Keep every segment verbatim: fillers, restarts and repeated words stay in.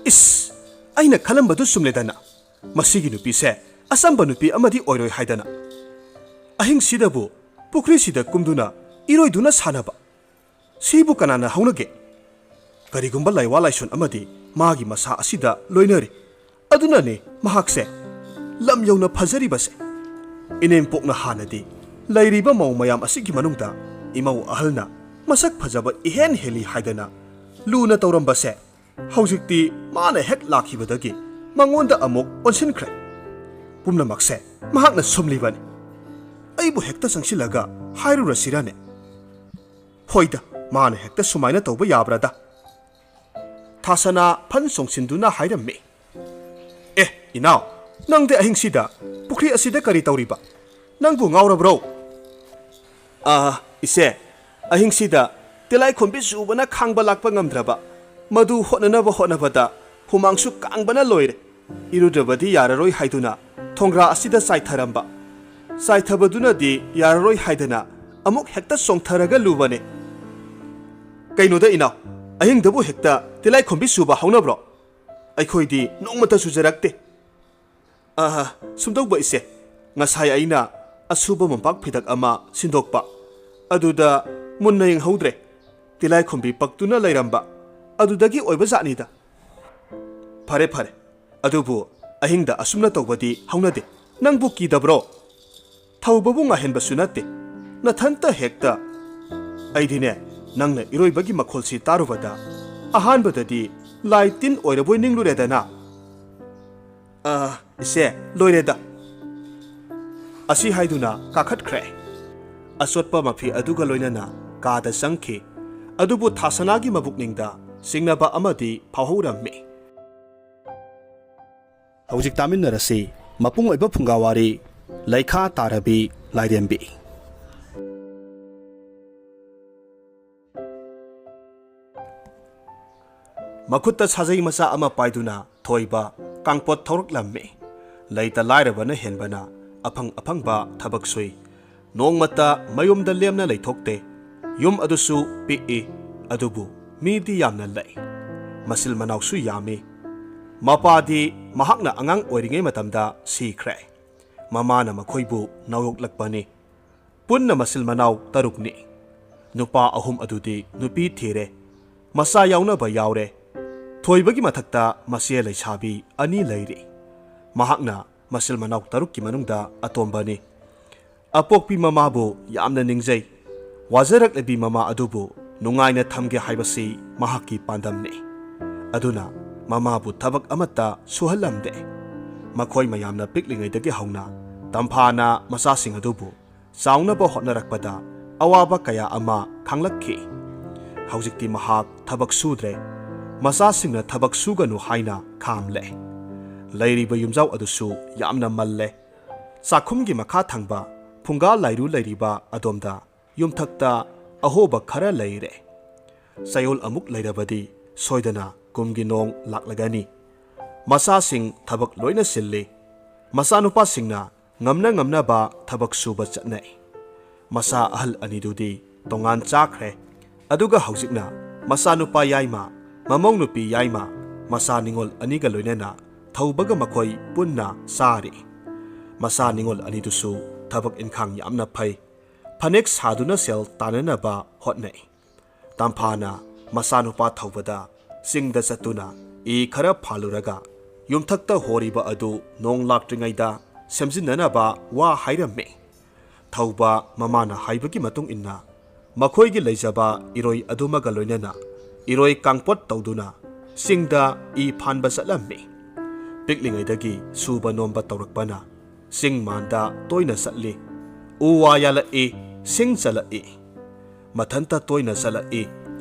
ꯏꯁ, ꯑꯩꯅ ꯈꯜꯂꯝꯕꯗꯨ ꯆꯨꯝꯂꯦꯗꯅ꯫ ꯃꯁꯤꯒꯤ ꯅꯨꯄꯤꯁꯦ ꯑꯆꯝꯕ ꯅꯨꯄꯤ ꯑꯃꯗꯤ ꯑꯣꯏꯔꯣꯏ ꯍꯥꯏꯗꯅ꯫ ꯑꯍꯤꯡꯁꯤꯗꯕꯨ ꯄꯨꯈ꯭ꯔꯤꯁꯤꯗ ꯀꯨꯝꯗꯨꯅ ꯏꯔꯣꯏꯗꯨꯅ ꯁꯥꯟꯅꯕ꯫ ꯁꯤꯕꯨ ꯀꯅꯥꯅ ꯍꯧꯅꯒꯦ? ꯀꯔꯤꯒꯨꯝꯕ ꯂꯥꯏꯋꯥ ꯂꯥꯏꯁꯣꯟ ꯑꯃꯗꯤ ꯃꯥꯒꯤ ꯃꯁꯥ ꯑꯁꯤꯗ ꯂꯣꯏꯅꯔꯤ꯫ ꯑꯗꯨꯅꯅꯤ ꯃꯍꯥꯛꯁꯦ ꯂꯝ ꯌꯧꯅ ꯐꯖꯔꯤꯕꯁꯦ꯫ ꯏꯅꯦꯝꯄꯣꯛꯅ ꯍꯥꯟꯅꯗꯤ ꯂꯩꯔꯤꯕ ꯃꯧ ꯃꯌꯥꯝ ꯑꯁꯤꯒꯤ ꯃꯅꯨꯡꯗ ꯏꯃꯧ ꯑꯍꯜꯅ ꯃꯁꯛ ꯐꯖꯕ ꯏꯍꯦꯟ ꯍꯦꯜꯂꯤ ꯍꯥꯏꯗꯅ ꯂꯨꯅ ꯇꯧꯔꯝꯕꯁꯦ, ꯍꯧꯖꯤꯛꯇꯤ ꯃꯥꯅ ꯍꯦꯛ ꯂꯥꯛꯈꯤꯕꯗꯒꯤ ꯃꯉꯣꯟꯗ ꯑꯃꯨꯛ ꯑꯣꯟꯁꯤꯟꯈ꯭ꯔꯦ꯫ ꯄꯨꯝꯅꯃꯛꯁꯦ ꯃꯍꯥꯛꯅ ꯁꯨꯝꯂꯤꯕꯅꯤ꯫ ꯑꯩꯕꯨ ꯍꯦꯛꯇ ꯆꯪꯁꯤꯜꯂꯒ ꯍꯥꯏꯔꯨꯔꯁꯤꯔꯅꯦ? ꯍꯣꯏꯗ, ꯃꯥꯅ ꯍꯦꯛꯇ ꯁꯨꯃꯥꯏꯅ ꯇꯧꯕ ꯌꯥꯕ꯭ꯔꯥꯗ? ꯊꯥꯁꯅꯥ ꯐꯟ ꯆꯣꯡꯁꯤꯟꯗꯨꯅ ꯍꯥꯏꯔꯝꯃꯤ꯫ ꯑꯦ, ꯏꯅꯥꯎ, ꯅꯪꯗꯤ ꯑꯍꯤꯡꯁꯤꯗ ꯄꯨꯈ꯭ꯔꯤ ꯑꯁꯤꯗ ꯀꯔꯤ ꯇꯧꯔꯤꯕ? ꯅꯪꯕꯨ ꯉꯥꯎꯔꯕ꯭ꯔꯣ? ꯑꯥ, ꯏꯆꯦ, ꯑꯍꯤꯡꯁꯤꯗ ꯇꯤꯂꯥꯏꯈꯣꯝꯕꯤ ꯆꯨꯕꯅ ꯈꯥꯡꯕ ꯂꯥꯛꯄ ꯉꯝꯗ꯭ꯔꯕ, ꯃꯗꯨ ꯍꯣꯠꯅꯅꯕ ꯍꯣꯠꯅꯕꯗ ꯍꯨꯃꯥꯡꯁꯨ ꯀꯥꯡꯕꯅ ꯂꯣꯏꯔꯦ꯫ ꯏꯔꯨꯗ꯭ꯔꯕꯗꯤ ꯌꯥꯔꯔꯣꯏ ꯍꯥꯏꯗꯨꯅ ꯊꯣꯡꯒ꯭ꯔꯥ ꯑꯁꯤꯗ ꯆꯥꯏꯊꯔꯝꯕ꯫ ꯆꯥꯏꯊꯕꯗꯨꯅꯗꯤ ꯌꯥꯔꯔꯣꯏ ꯍꯥꯏꯗꯅ ꯑꯃꯨꯛ ꯍꯦꯛꯇ ꯆꯣꯡꯊꯔꯒ ꯂꯨꯕꯅꯦ꯫ ꯀꯩꯅꯣꯗ ꯏꯅꯥꯎ, ꯑꯍꯤꯡꯗꯕꯨ ꯍꯦꯛꯇ ꯇꯤꯂꯥꯏꯈꯣꯝꯕꯤ ꯆꯨꯕ ꯍꯧꯅꯕ꯭ꯔꯣ? ꯑꯩꯈꯣꯏꯗꯤ ꯅꯣꯡꯃꯇ ꯆꯨꯖꯔꯛꯇꯦ꯫ ꯑꯥ, ꯁꯨꯝꯗꯧꯕ ꯏꯆꯦ, ꯉꯁꯥꯏ ꯑꯩꯅ ꯑꯁꯨꯕ ꯃꯣꯝꯄꯥꯛ ꯐꯤꯗꯛ ꯑꯃ ꯁꯤꯟꯗꯣꯛꯄ, ꯑꯗꯨꯗ ꯃꯨꯟꯅ ꯌꯦꯡꯍꯧꯗ꯭ꯔꯦ, ꯇꯤꯂꯥꯏꯈꯣꯝꯕꯤ ꯄꯛꯇꯨꯅ ꯂꯩꯔꯝꯕ, ꯑꯗꯨꯗꯒꯤ ꯑꯣꯏꯕ ꯖꯥꯠꯅꯤꯗ꯫ ꯐꯔꯦ, ꯐꯔꯦ, ꯑꯗꯨꯕꯨ ꯑꯍꯤꯡꯗ ꯑꯁꯨꯝꯅ ꯇꯧꯕꯗꯤ ꯍꯧꯅꯗꯦ꯫ ꯅꯪꯕꯨ ꯀꯤꯗꯕ꯭ꯔꯣ? ꯊꯧꯕꯕꯨ ꯉꯥꯏꯍꯟꯕꯁꯨ ꯅꯠꯇꯦ, ꯅꯊꯟꯇ ꯍꯦꯛꯇ꯫ ꯑꯩꯗꯤꯅꯦ, ꯅꯪꯅ ꯏꯔꯣꯏꯕꯒꯤ ꯃꯈꯣꯜꯁꯤ ꯇꯥꯔꯨꯕꯗ ꯑꯍꯥꯟꯕꯗꯗꯤ ꯂꯥꯏ ꯇꯤꯟ ꯑꯣꯏꯔꯕꯣꯏ ꯅꯤꯡꯂꯨꯔꯦꯗꯅ꯫ ꯑ, ꯏꯆꯦ, ꯂꯣꯏꯔꯦꯗ꯫ ꯑꯁꯤ ꯍꯥꯏꯗꯨꯅ ꯀꯥꯈꯠꯈ꯭ꯔꯦ꯫ ꯑꯆꯣꯠꯄ ꯃꯐꯤ ꯑꯗꯨꯒ ꯂꯣꯏꯅꯅ ꯀꯥꯗ ꯆꯪꯈꯤ꯫ ꯑꯗꯨꯕꯨ ꯊꯥꯁꯅꯥꯒꯤ ꯃꯕꯨꯛꯅꯤꯡꯗ ꯆꯤꯡꯅꯕ ꯑꯃꯗꯤ ꯐꯥꯎꯍꯧꯔꯝꯃꯤ꯫ ꯍꯧꯖꯤꯛ ꯇꯥꯃꯤꯟꯅꯔꯁꯤ ꯃꯄꯨꯡ ꯑꯣꯏꯕ ꯐꯨꯡꯒꯥꯋꯥꯔꯤ, ꯂꯩꯈꯥ ꯇꯥꯔꯕꯤ ꯂꯥꯏꯔꯦꯝꯕꯤ꯫ ꯃꯈꯨꯠꯇ ꯁꯥꯖꯩ ꯃꯆꯥ ꯑꯃ ꯄꯥꯏꯗꯨꯅ ꯊꯣꯏꯕ ꯀꯥꯡꯄꯣꯠ ꯊꯧꯔꯛꯂꯝꯃꯤ꯫ ꯂꯩꯇ ꯂꯥꯏꯔꯕꯅ ꯍꯦꯟꯕꯅ ꯑꯐꯪ ꯑꯐꯪꯕ ꯊꯕꯛ ꯁꯨꯏ꯫ ꯅꯣꯡꯃꯇ ꯃꯌꯨꯝꯗ ꯂꯦꯝꯅ ꯂꯩꯊꯣꯛꯇꯦ꯫ ꯌꯨꯝ ꯑꯗꯨꯁꯨ ꯄꯤꯛꯏ, ꯑꯗꯨꯕꯨ ꯃꯤꯗꯤ ꯌꯥꯝꯅ ꯂꯩ꯫ ꯃꯆꯤꯜ ꯃꯅꯥꯎꯁꯨ ꯌꯥꯝꯃꯤ꯫ ꯃꯄꯥꯗꯤ ꯃꯍꯥꯛꯅ ꯑꯉꯥꯡ ꯑꯣꯏꯔꯤꯉꯩ ꯃꯇꯝꯗ ꯁꯤꯈ꯭ꯔꯦ꯫ ꯃꯃꯥꯅ ꯃꯈꯣꯏꯕꯨ ꯅꯧꯔꯣꯛꯂꯛꯄꯅꯤ꯫ ꯄꯨꯟꯅ ꯃꯆꯤꯜ ꯃꯅꯥꯎ ꯇꯔꯨꯛꯅꯤ꯫ ꯅꯨꯄꯥ ꯑꯍꯨꯝ ꯑꯗꯨꯗꯤ ꯅꯨꯄꯤ ꯊꯤꯔꯦ, ꯃꯆꯥ ꯌꯥꯎꯅꯕ ꯌꯥꯎꯔꯦ꯫ ꯊꯣꯏꯕꯒꯤ ꯃꯊꯛꯇ ꯃꯆꯦ ꯂꯩꯁꯥꯕꯤ ꯑꯅꯤ ꯂꯩꯔꯤ꯫ ꯃꯍꯥꯛꯅ ꯃꯆꯤꯜ ꯃꯅꯥꯎ ꯇꯔꯨꯛꯀꯤ ꯃꯅꯨꯡꯗ ꯑꯇꯣꯝꯕꯅꯤ꯫ ꯑꯄꯣꯛꯄꯤ ꯃꯃꯥꯕꯨ ꯌꯥꯝꯅ ꯅꯤꯡꯖꯩ꯫ ꯋꯥꯖꯔꯛꯂꯤꯕꯤ ꯃꯃꯥ ꯑꯗꯨꯕꯨ ꯅꯨꯡꯉꯥꯏꯅ ꯊꯝꯒꯦ ꯍꯥꯏꯕꯁꯤ ꯃꯍꯥꯛꯀꯤ ꯄꯥꯟꯗꯝꯅꯤ꯫ ꯑꯗꯨꯅ ꯃꯃꯥꯕꯨ ꯊꯕꯛ ꯑꯃꯠꯇ ꯁꯨꯍꯜꯂꯝꯗꯦ꯫ ꯃꯈꯣꯏ ꯃꯌꯥꯝꯅ ꯄꯤꯛꯂꯤꯉꯩꯗꯒꯤ ꯍꯧꯅ ꯇꯝꯐꯥꯅ ꯃꯆꯥꯁꯤꯡ ꯑꯗꯨꯕꯨ ꯆꯥꯎꯅꯕ ꯍꯣꯠꯅꯔꯛꯄꯗ ꯑꯋꯥꯕ ꯀꯌꯥ ꯑꯃ ꯈꯪꯂꯛꯈꯤ꯫ ꯍꯧꯖꯤꯛꯇꯤ ꯃꯍꯥꯛ ꯊꯕꯛ ꯁꯨꯗ꯭ꯔꯦ꯫ ꯃꯆꯥꯁꯤꯡꯅ ꯊꯕꯛ ꯁꯨꯒꯅꯨ ꯍꯥꯏꯅ ꯈꯥꯝꯂꯦ꯫ ꯂꯩꯔꯤꯕ ꯌꯨꯝꯖꯥꯎ ꯑꯗꯨꯁꯨ ꯌꯥꯝꯅ ꯃꯜꯂꯦ꯫ ꯆꯥꯛꯈꯨꯝꯒꯤ ꯃꯈꯥ ꯊꯪꯕ ꯐꯨꯡꯒꯥ ꯂꯥꯏꯔꯨ ꯂꯩꯔꯤꯕ ꯑꯗꯣꯝꯗ ꯌꯨꯝꯊꯛꯇ ꯑꯍꯣꯕ ꯈꯔ ꯂꯩꯔꯦ꯫ ꯆꯌꯣꯜ ꯑꯃꯨꯛ ꯂꯩꯔꯕꯗꯤ ꯁꯣꯏꯗꯅ ꯀꯨꯝꯒꯤ ꯅꯣꯡ ꯂꯥꯛꯂꯒꯅꯤ꯫ ꯃꯆꯥꯁꯤꯡ ꯊꯕꯛ ꯂꯣꯏꯅ ꯁꯤꯜꯂꯤ꯫ ꯃꯆꯥꯅꯨꯄꯥꯁꯤꯡꯅ ꯉꯝꯅ ꯉꯝꯅꯕ ꯊꯕꯛ ꯁꯨꯕ ꯆꯠꯅꯩ꯫ ꯃꯆꯥ ꯑꯍꯜ ꯑꯅꯤꯗꯨꯗꯤ ꯇꯣꯉꯥꯟ ꯆꯥꯈ꯭ꯔꯦ꯫ ꯑꯗꯨꯒ ꯍꯧꯖꯤꯛꯅ ꯃꯆꯥꯅꯨꯄꯥ ꯌꯥꯏꯃ, ꯃꯃꯧ ꯅꯨꯄꯤ ꯌꯥꯏꯃ, ꯃꯆꯥ ꯅꯤꯉꯣꯜ ꯑꯅꯤꯒ ꯂꯣꯏꯅꯅ ꯊꯧꯕꯒ ꯃꯈꯣꯏ ꯄꯨꯟꯅ ꯆꯥꯔꯤ꯫ ꯃꯆꯥ ꯅꯤꯉꯣꯜ ꯑꯅꯤꯗꯨꯁꯨ ꯊꯕꯛ ꯏꯟꯈꯥꯡ ꯌꯥꯝꯅ ꯐꯩ꯫ ꯐꯅꯦꯛ ꯁꯥꯗꯨꯅ ꯁꯦꯜ ꯇꯥꯟꯅꯅꯕ ꯍꯣꯠꯅꯩ꯫ ꯇꯝꯐꯥꯅ ꯃꯆꯥꯅꯨꯄꯥ ꯊꯧꯕꯗ ꯆꯤꯡꯗ ꯆꯠꯇꯨꯅ ꯏ ꯈꯔ ꯐꯥꯜꯂꯨꯔꯒ ꯌꯨꯝꯊꯛꯇ ꯍꯣꯔꯤꯕ ꯑꯗꯨ ꯅꯣꯡ ꯂꯥꯛꯇ꯭ꯔꯤꯉꯩꯗ ꯁꯦꯝꯖꯤꯟꯅꯅꯕ ꯋꯥ ꯍꯥꯏꯔꯝꯃꯤ꯫ ꯊꯧꯕ ꯃꯃꯥꯅ ꯍꯥꯏꯕꯒꯤ ꯃꯇꯨꯡ ꯏꯟꯅ ꯃꯈꯣꯏꯒꯤ ꯂꯩꯖꯕ ꯏꯔꯣꯏ ꯑꯗꯨꯃꯒ ꯂꯣꯏꯅꯅ ꯏꯔꯣꯏ ꯀꯥꯡꯄꯣꯠ ꯇꯧꯗꯨꯅ ꯆꯤꯡꯗ ꯏ ꯐꯥꯟꯕ ꯆꯠꯂꯝꯃꯤ꯫ ꯄꯤꯛꯂꯤꯉꯩꯗꯒꯤ ꯁꯨꯕ ꯅꯣꯝꯕ ꯇꯧꯔꯛꯄꯅ ꯆꯤꯡ ꯃꯥꯟꯗ ꯇꯣꯏꯅ ꯆꯠꯂꯤ꯫ ꯎ ꯋꯥ ꯌꯥꯜꯂꯛꯏ, ꯁꯤꯡ ꯆꯜꯂꯛꯏ꯫ ꯃꯊꯟꯇ ꯇꯣꯏꯅ ꯆꯠꯂꯛꯏ꯫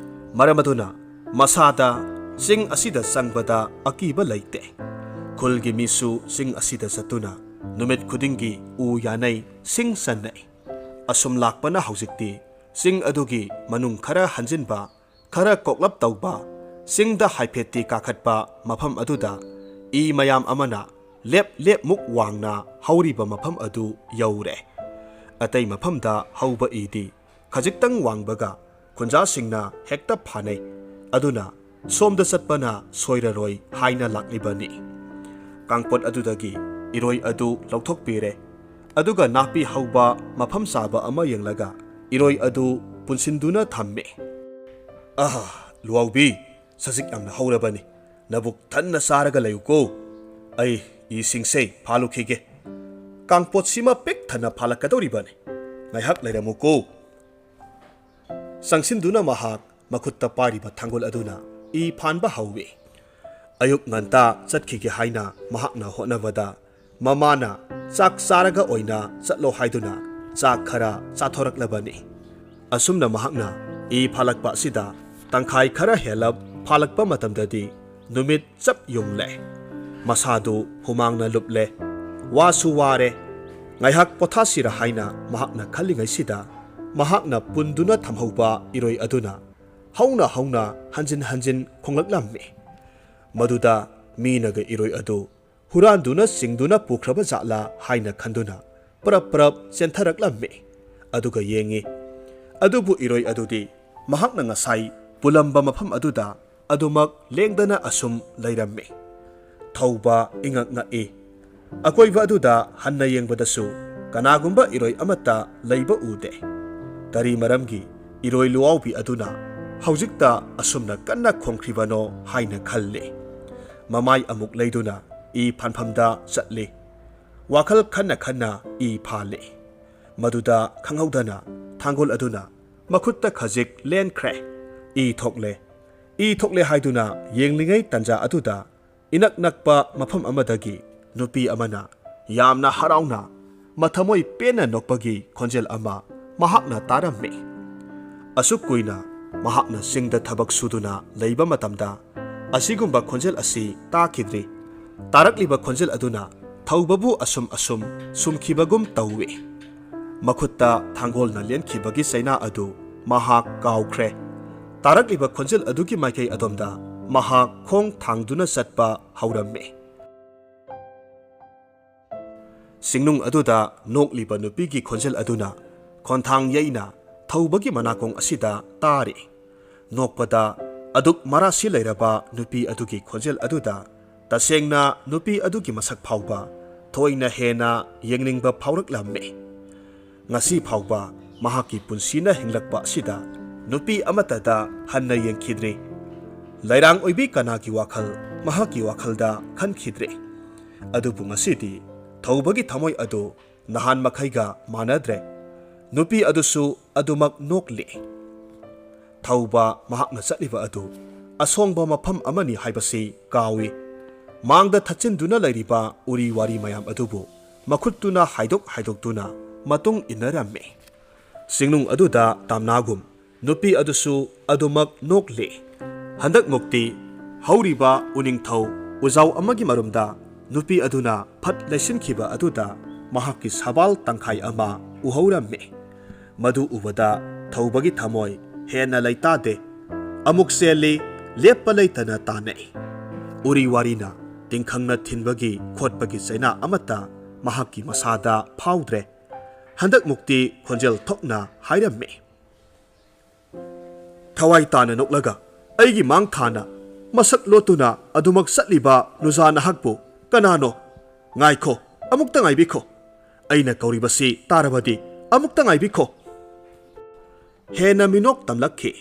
ꯃꯔꯝ ꯑꯗꯨꯅ ꯃꯁꯥꯗ ꯆꯤꯡ ꯑꯁꯤꯗ ꯆꯪꯕꯗ ꯑꯀꯤꯕ ꯂꯩꯇꯦ꯫ ꯈꯨꯜꯒꯤ ꯃꯤꯁꯨ ꯆꯤꯡ ꯑꯁꯤꯗ ꯆꯠꯇꯨꯅ ꯅꯨꯃꯤꯠ ꯈꯨꯗꯤꯡꯒꯤ ꯎ ꯌꯥꯅꯩ, ꯁꯤꯡ ꯆꯟꯅꯩ꯫ ꯑꯁꯨꯝ ꯂꯥꯛꯄꯅ ꯍꯧꯖꯤꯛꯇꯤ ꯆꯤꯡ ꯑꯗꯨꯒꯤ ꯃꯅꯨꯡ ꯈꯔ ꯍꯟꯖꯤꯟꯕ, ꯈꯔ ꯀꯣꯛꯂꯞ ꯇꯧꯕ, ꯆꯤꯡꯗ ꯍꯥꯏꯐꯦꯠꯇꯤ ꯀꯥꯈꯠꯄ ꯃꯐꯝ ꯑꯗꯨꯗ ꯏ ꯃꯌꯥꯝ ꯑꯃꯅ ꯂꯦꯞ ꯂꯦꯞꯃꯨꯛ ꯋꯥꯡꯅ ꯍꯧꯔꯤꯕ ꯃꯐꯝ ꯑꯗꯨ ꯌꯧꯔꯦ꯫ ꯑꯇꯩ ꯃꯐꯝꯗ ꯍꯧꯕ ꯏꯗꯤ ꯈꯖꯤꯛꯇꯪ ꯋꯥꯡꯕꯒ ꯈꯨꯟꯖꯥꯁꯤꯡꯅ ꯍꯦꯛꯇ ꯐꯥꯅꯩ꯫ ꯑꯗꯨꯅ ꯁꯣꯝꯗ ꯆꯠꯄꯅ ꯁꯣꯏꯔꯔꯣꯏ ꯍꯥꯏꯅ ꯂꯥꯛꯂꯤꯕꯅꯤ꯫ ꯀꯥꯡꯄꯣꯠ ꯑꯗꯨꯗꯒꯤ ꯏꯔꯣꯏ ꯑꯗꯨ ꯂꯧꯊꯣꯛꯄꯤꯔꯦ꯫ ꯑꯗꯨꯒ ꯅꯥꯄꯤ ꯍꯧꯕ ꯃꯐꯝ ꯆꯥꯕ ꯑꯃ ꯌꯦꯡꯂꯒ ꯏꯔꯣꯏ ꯑꯗꯨ ꯄꯨꯟꯁꯤꯟꯗꯨꯅ ꯊꯝꯃꯦ꯫ "ꯑꯍ, ꯂꯨꯋꯥꯎꯕꯤ, ꯁꯖꯤꯛ ꯌꯥꯝꯅ ꯍꯧꯔꯕꯅꯤ꯫ ꯅꯕꯨꯛ ꯊꯟꯅ ꯆꯥꯔꯒ ꯂꯩꯌꯨꯀꯣ꯫ ꯑꯩ ꯏꯁꯤꯡꯁꯦ ꯐꯥꯜꯂꯨꯈꯤꯒꯦ꯫ ꯀꯥꯡꯄꯣꯠꯁꯤꯃ ꯄꯤꯛ ꯊꯟꯅ ꯐꯥꯜꯂꯛꯀꯗꯧꯔꯤꯕꯅꯤ꯫ ꯉꯥꯏꯍꯥꯛ ꯂꯩꯔꯝꯃꯨꯀꯣ꯫" ꯆꯪꯁꯤꯟꯗꯨꯅ ꯃꯍꯥꯛ ꯃꯈꯨꯠꯇ ꯄꯥꯏꯔꯤꯕ ꯊꯥꯡꯒꯣꯜ ꯑꯗꯨꯅ ꯏ ꯐꯥꯟꯕ ꯍꯧꯏ꯫ ꯑꯌꯨꯛ ꯉꯟꯇꯥ ꯆꯠꯈꯤꯒꯦ ꯍꯥꯏꯅ ꯃꯍꯥꯛꯅ ꯍꯣꯠꯅꯕꯗ, ꯃꯃꯥꯅ ꯆꯥꯛ ꯆꯥꯔꯒ ꯑꯣꯏꯅ ꯆꯠꯂꯣ ꯍꯥꯏꯗꯨꯅ ꯆꯥꯛ ꯈꯔ ꯆꯥꯊꯣꯔꯛꯂꯕꯅꯤ꯫ ꯑꯁꯨꯝꯅ ꯃꯍꯥꯛꯅ ꯏ ꯐꯥꯂꯛꯄ ꯑꯁꯤꯗ ꯇꯪꯈꯥꯏ ꯈꯔ ꯍꯦꯜꯂꯞ ꯐꯥꯂꯛꯄ ꯃꯇꯝꯗꯗꯤ ꯅꯨꯃꯤꯠ ꯆꯞ ꯌꯨꯡꯂꯦ꯫ ꯃꯁꯥꯗꯨ ꯍꯨꯃꯥꯡꯅ ꯂꯨꯞꯂꯦ꯫ ꯋꯥꯁꯨ ꯋꯥꯔꯦ꯫ ꯉꯥꯏꯍꯥꯛ ꯄꯣꯊꯥꯁꯤꯔ ꯍꯥꯏꯅ ꯃꯍꯥꯛꯅ ꯈꯜꯂꯤꯉꯩꯁꯤꯗ, ꯃꯍꯥꯛꯅ ꯄꯨꯟꯗꯨꯅ ꯊꯝꯍꯧꯕ ꯏꯔꯣꯏ ꯑꯗꯨꯅ ꯍꯧꯅ ꯍꯧꯅ ꯍꯟꯖꯤꯟ ꯍꯟꯖꯤꯟ ꯈꯣꯡꯂꯛꯂꯝꯃꯤ꯫ ꯃꯗꯨꯗ ꯃꯤꯅꯒ ꯏꯔꯣꯏ ꯑꯗꯨ ꯍꯨꯔꯥꯟꯗꯨꯅ ꯆꯤꯡꯗꯨꯅ ꯄꯨꯈ꯭ꯔꯕ ꯖꯥꯠꯂꯥ ꯍꯥꯏꯅ ꯈꯟꯗꯨꯅ ꯄꯔꯞ ꯄꯔꯞ ꯆꯦꯟꯊꯔꯛꯂꯝꯃꯤ꯫ ꯑꯗꯨꯒ ꯌꯦꯡꯉꯤ꯫ ꯑꯗꯨꯕꯨ ꯏꯔꯣꯏ ꯑꯗꯨꯗꯤ ꯃꯍꯥꯛꯅ ꯉꯁꯥꯏ ꯄꯨꯜꯂꯝꯕ ꯃꯐꯝ ꯑꯗꯨꯗ ꯑꯗꯨꯃꯛ ꯂꯦꯡꯗꯅ ꯑꯁꯨꯝ ꯂꯩꯔꯝꯃꯤ꯫ ꯊꯧꯕ ꯏꯉꯛ ꯉꯛꯏ꯫ ꯑꯀꯣꯏꯕ ꯑꯗꯨꯗ ꯍꯟꯅ ꯌꯦꯡꯕꯗꯁꯨ ꯀꯅꯥꯒꯨꯝꯕ ꯏꯔꯣꯏ ꯑꯃꯠꯇ ꯂꯩꯕ ꯎꯗꯦ꯫ ꯀꯔꯤ ꯃꯔꯝꯒꯤ ꯏꯔꯣꯏ ꯂꯨꯋꯥꯎꯕꯤ ꯑꯗꯨꯅ ꯍꯧꯖꯤꯛꯇ ꯑꯁꯨꯝꯅ ꯀꯟꯅ ꯈꯣꯡꯈ꯭ꯔꯤꯕꯅꯣ ꯍꯥꯏꯅ ꯈꯜꯂꯤ꯫ ꯃꯃꯥꯏ ꯑꯃꯨꯛ ꯂꯩꯗꯨꯅ ꯏ ꯐꯥꯟꯐꯝꯗ ꯆꯠꯂꯤ꯫ ꯋꯥꯈꯜ ꯈꯟꯅ ꯈꯟꯅ ꯏ ꯐꯥꯜꯂꯤ꯫ ꯃꯗꯨꯗ ꯈꯪꯍꯧꯗꯅ ꯊꯥꯡꯒꯣꯜ ꯑꯗꯨꯅ ꯃꯈꯨꯠꯇ ꯈꯖꯤꯛ ꯂꯦꯟꯈ꯭ꯔꯦ꯫ ꯏ ꯊꯣꯛꯂꯦ꯫ ꯏ ꯊꯣꯛꯂꯦ ꯍꯥꯏꯗꯨꯅ ꯌꯦꯡꯂꯤꯉꯩ ꯇꯟꯖꯥ ꯑꯗꯨꯗ ꯏꯅꯛ ꯅꯛꯄ ꯃꯐꯝ ꯑꯃꯗꯒꯤ ꯅꯨꯄꯤ ꯑꯃꯅ ꯌꯥꯝꯅ ꯍꯔꯥꯎꯅ, ꯃꯊꯃꯣꯏ ꯄꯦꯟꯅ ꯅꯣꯛꯄꯒꯤ ꯈꯣꯟꯖꯦꯜ ꯑꯃ ꯃꯍꯥꯛꯅ ꯇꯥꯔꯝꯃꯤ꯫ ꯑꯁꯨꯛ ꯀꯨꯏꯅ ꯃꯍꯥꯛꯅ ꯆꯤꯡꯗ ꯊꯕꯛ ꯁꯨꯗꯨꯅ ꯂꯩꯕ ꯃꯇꯝꯗ ꯑꯁꯤꯒꯨꯝꯕ ꯈꯣꯟꯖꯦꯜ ꯑꯁꯤ ꯇꯥꯈꯤꯗ꯭ꯔꯤ꯫ ꯇꯥꯔꯛꯂꯤꯕ ꯈꯣꯟꯖꯦꯜ ꯑꯗꯨꯅ ꯊꯧꯕꯕꯨ ꯑꯁꯨꯝ ꯑꯁꯨꯝ ꯁꯨꯝꯈꯤꯕꯒꯨꯝ ꯇꯧꯏ꯫ ꯃꯈꯨꯠꯇ ꯊꯥꯡꯒꯣꯜꯅ ꯂꯦꯟꯈꯤꯕꯒꯤ ꯆꯩꯅꯥ ꯑꯗꯨ ꯃꯍꯥꯛ ꯀꯥꯎꯈ꯭ꯔꯦ꯫ ꯇꯥꯔꯛꯂꯤꯕ ꯈꯣꯟꯖꯦꯜ ꯑꯗꯨꯒꯤ ꯃꯥꯏꯀꯩ ꯑꯗꯣꯝꯗ ꯃꯍꯥꯛ ꯈꯣꯡ ꯊꯥꯡꯗꯨꯅ ꯆꯠꯄ ꯍꯧꯔꯝꯃꯤ꯫ ꯁꯤꯡꯅꯨꯡ ꯑꯗꯨꯗ ꯅꯣꯛꯂꯤꯕ ꯅꯨꯄꯤꯒꯤ ꯈꯣꯟꯖꯦꯜ ꯑꯗꯨꯅ ꯈꯣꯟꯊꯥꯡ ꯌꯩꯅ ꯊꯧꯕꯒꯤ ꯃꯅꯥꯀꯣꯡ ꯑꯁꯤꯗ ꯇꯥꯔꯤ꯫ ꯅꯣꯛꯄꯗ ꯑꯗꯨꯛ ꯃꯔꯥꯁꯤ ꯂꯩꯔꯕ ꯅꯨꯄꯤ ꯑꯗꯨꯒꯤ ꯈꯣꯟꯖꯦꯜ ꯑꯗꯨꯗ ꯇꯁꯦꯡꯅ ꯅꯨꯄꯤ ꯑꯗꯨꯒꯤ ꯃꯁꯛ ꯐꯥꯎꯕ ꯊꯣꯏꯅ ꯍꯦꯟꯅ ꯌꯦꯡꯅꯤꯡꯕ ꯐꯥꯎꯔꯛꯂꯝꯃꯤ꯫ ꯉꯁꯤ ꯐꯥꯎꯕ ꯃꯍꯥꯛꯀꯤ ꯄꯨꯟꯁꯤꯅ ꯍꯤꯡꯂꯛꯄ ꯑꯁꯤꯗ ꯅꯨꯄꯤ ꯑꯃꯠꯇꯗ ꯍꯟꯅ ꯌꯦꯡꯈꯤꯗ꯭ꯔꯤ꯫ ꯂꯩꯔꯥꯡ ꯑꯣꯏꯕꯤ ꯀꯅꯥꯒꯤ ꯋꯥꯈꯜ ꯃꯍꯥꯛꯀꯤ ꯋꯥꯈꯜꯗ ꯈꯟꯈꯤꯗ꯭ꯔꯤ꯫ ꯑꯗꯨꯕꯨ ꯉꯁꯤꯗꯤ ꯊꯧꯕꯒꯤ ꯊꯃꯣꯏ ꯑꯗꯨ ꯅꯍꯥꯟ ꯃꯈꯩꯒ ꯃꯥꯟꯅꯗ꯭ꯔꯦ꯫ ꯅꯨꯄꯤ ꯑꯗꯨꯁꯨ ꯑꯗꯨꯃꯛ ꯅꯣꯛꯂꯤ꯫ ꯊꯧꯕ ꯃꯍꯥꯛꯅ ꯆꯠꯂꯤꯕ ꯑꯗꯨ ꯑꯁꯣꯡꯕ ꯃꯐꯝ ꯑꯃꯅꯤ ꯍꯥꯏꯕꯁꯤ ꯀꯥꯎꯏ꯫ ꯃꯥꯡꯗ ꯊꯠꯆꯤꯟꯗꯨꯅ ꯂꯩꯔꯤꯕ ꯎꯔꯤ ꯋꯥꯔꯤ ꯃꯌꯥꯝ ꯑꯗꯨꯕꯨ ꯃꯈꯨꯠꯇꯨꯅ ꯍꯥꯏꯗꯣꯛ ꯍꯥꯏꯗꯣꯛꯇꯨꯅ ꯃꯇꯨꯡ ꯏꯟꯅꯔꯝꯃꯤ꯫ ꯆꯤꯡꯅꯨꯡ ꯑꯗꯨꯗ ꯇꯝꯅꯥꯒꯨꯝ ꯅꯨꯄꯤ ꯑꯗꯨꯁꯨ ꯑꯗꯨꯃꯛ ꯅꯣꯛꯂꯤ꯫ ꯍꯟꯗꯛꯃꯨꯛꯇꯤ ꯍꯧꯔꯤꯕ ꯎꯅꯤꯡꯊꯧ ꯎꯖꯥꯎ ꯑꯃꯒꯤ ꯃꯔꯨꯝꯗ ꯅꯨꯄꯤ ꯑꯗꯨꯅ ꯐꯠ ꯂꯩꯁꯤꯟꯈꯤꯕ ꯑꯗꯨꯗ ꯃꯍꯥꯛꯀꯤ ꯁꯕꯥꯜ ꯇꯪꯈꯥꯏ ꯑꯃ ꯎꯍꯧꯔꯝꯃꯤ꯫ ꯃꯗꯨ ꯎꯕꯗ ꯊꯧꯕꯒꯤ ꯊꯃꯣꯏ ꯍꯦꯟꯅ ꯂꯩꯇꯥꯗꯦ꯫ ꯑꯃꯨꯛ ꯆꯦꯜꯂꯤ, ꯂꯦꯞꯄ ꯂꯩꯇꯅ ꯇꯥꯟꯅꯩ꯫ ꯎꯔꯤ ꯋꯥꯔꯤꯅ ꯇꯤꯡꯈꯪꯅ ꯊꯤꯟꯕꯒꯤ ꯈꯣꯠꯄꯒꯤ ꯆꯩꯅꯥ ꯑꯃꯠꯇ ꯃꯍꯥꯛꯀꯤ ꯃꯁꯥꯗ ꯐꯥꯎꯗ꯭ꯔꯦ꯫ ꯍꯟꯗꯛꯃꯨꯛꯇꯤ ꯈꯣꯟꯖꯦꯜ ꯊꯣꯛꯅ ꯍꯥꯏꯔꯝꯃꯤ꯫ ꯊꯋꯥꯏ ꯇꯥꯅ ꯅꯣꯛꯂꯒ ꯑꯩꯒꯤ ꯃꯥꯡ ꯊꯥꯅ ꯃꯁꯛ ꯂꯣꯠꯇꯨꯅ ꯑꯗꯨꯃꯛ ꯆꯠꯂꯤꯕ ꯅꯨꯖꯥ ꯅꯍꯥꯛꯄꯨ ꯀꯅꯥꯅꯣ? ꯉꯥꯏꯈꯣ, ꯑꯃꯨꯛꯇ ꯉꯥꯏꯕꯤꯈꯣ꯫ ꯑꯩꯅ ꯀꯧꯔꯤꯕꯁꯤ ꯇꯥꯔꯕꯗꯤ ꯑꯃꯨꯛꯇ ꯉꯥꯏꯕꯤꯈꯣ꯫ ꯍꯦꯟꯅ ꯃꯤꯅꯣꯛ ꯇꯝꯂꯛꯈꯤ꯫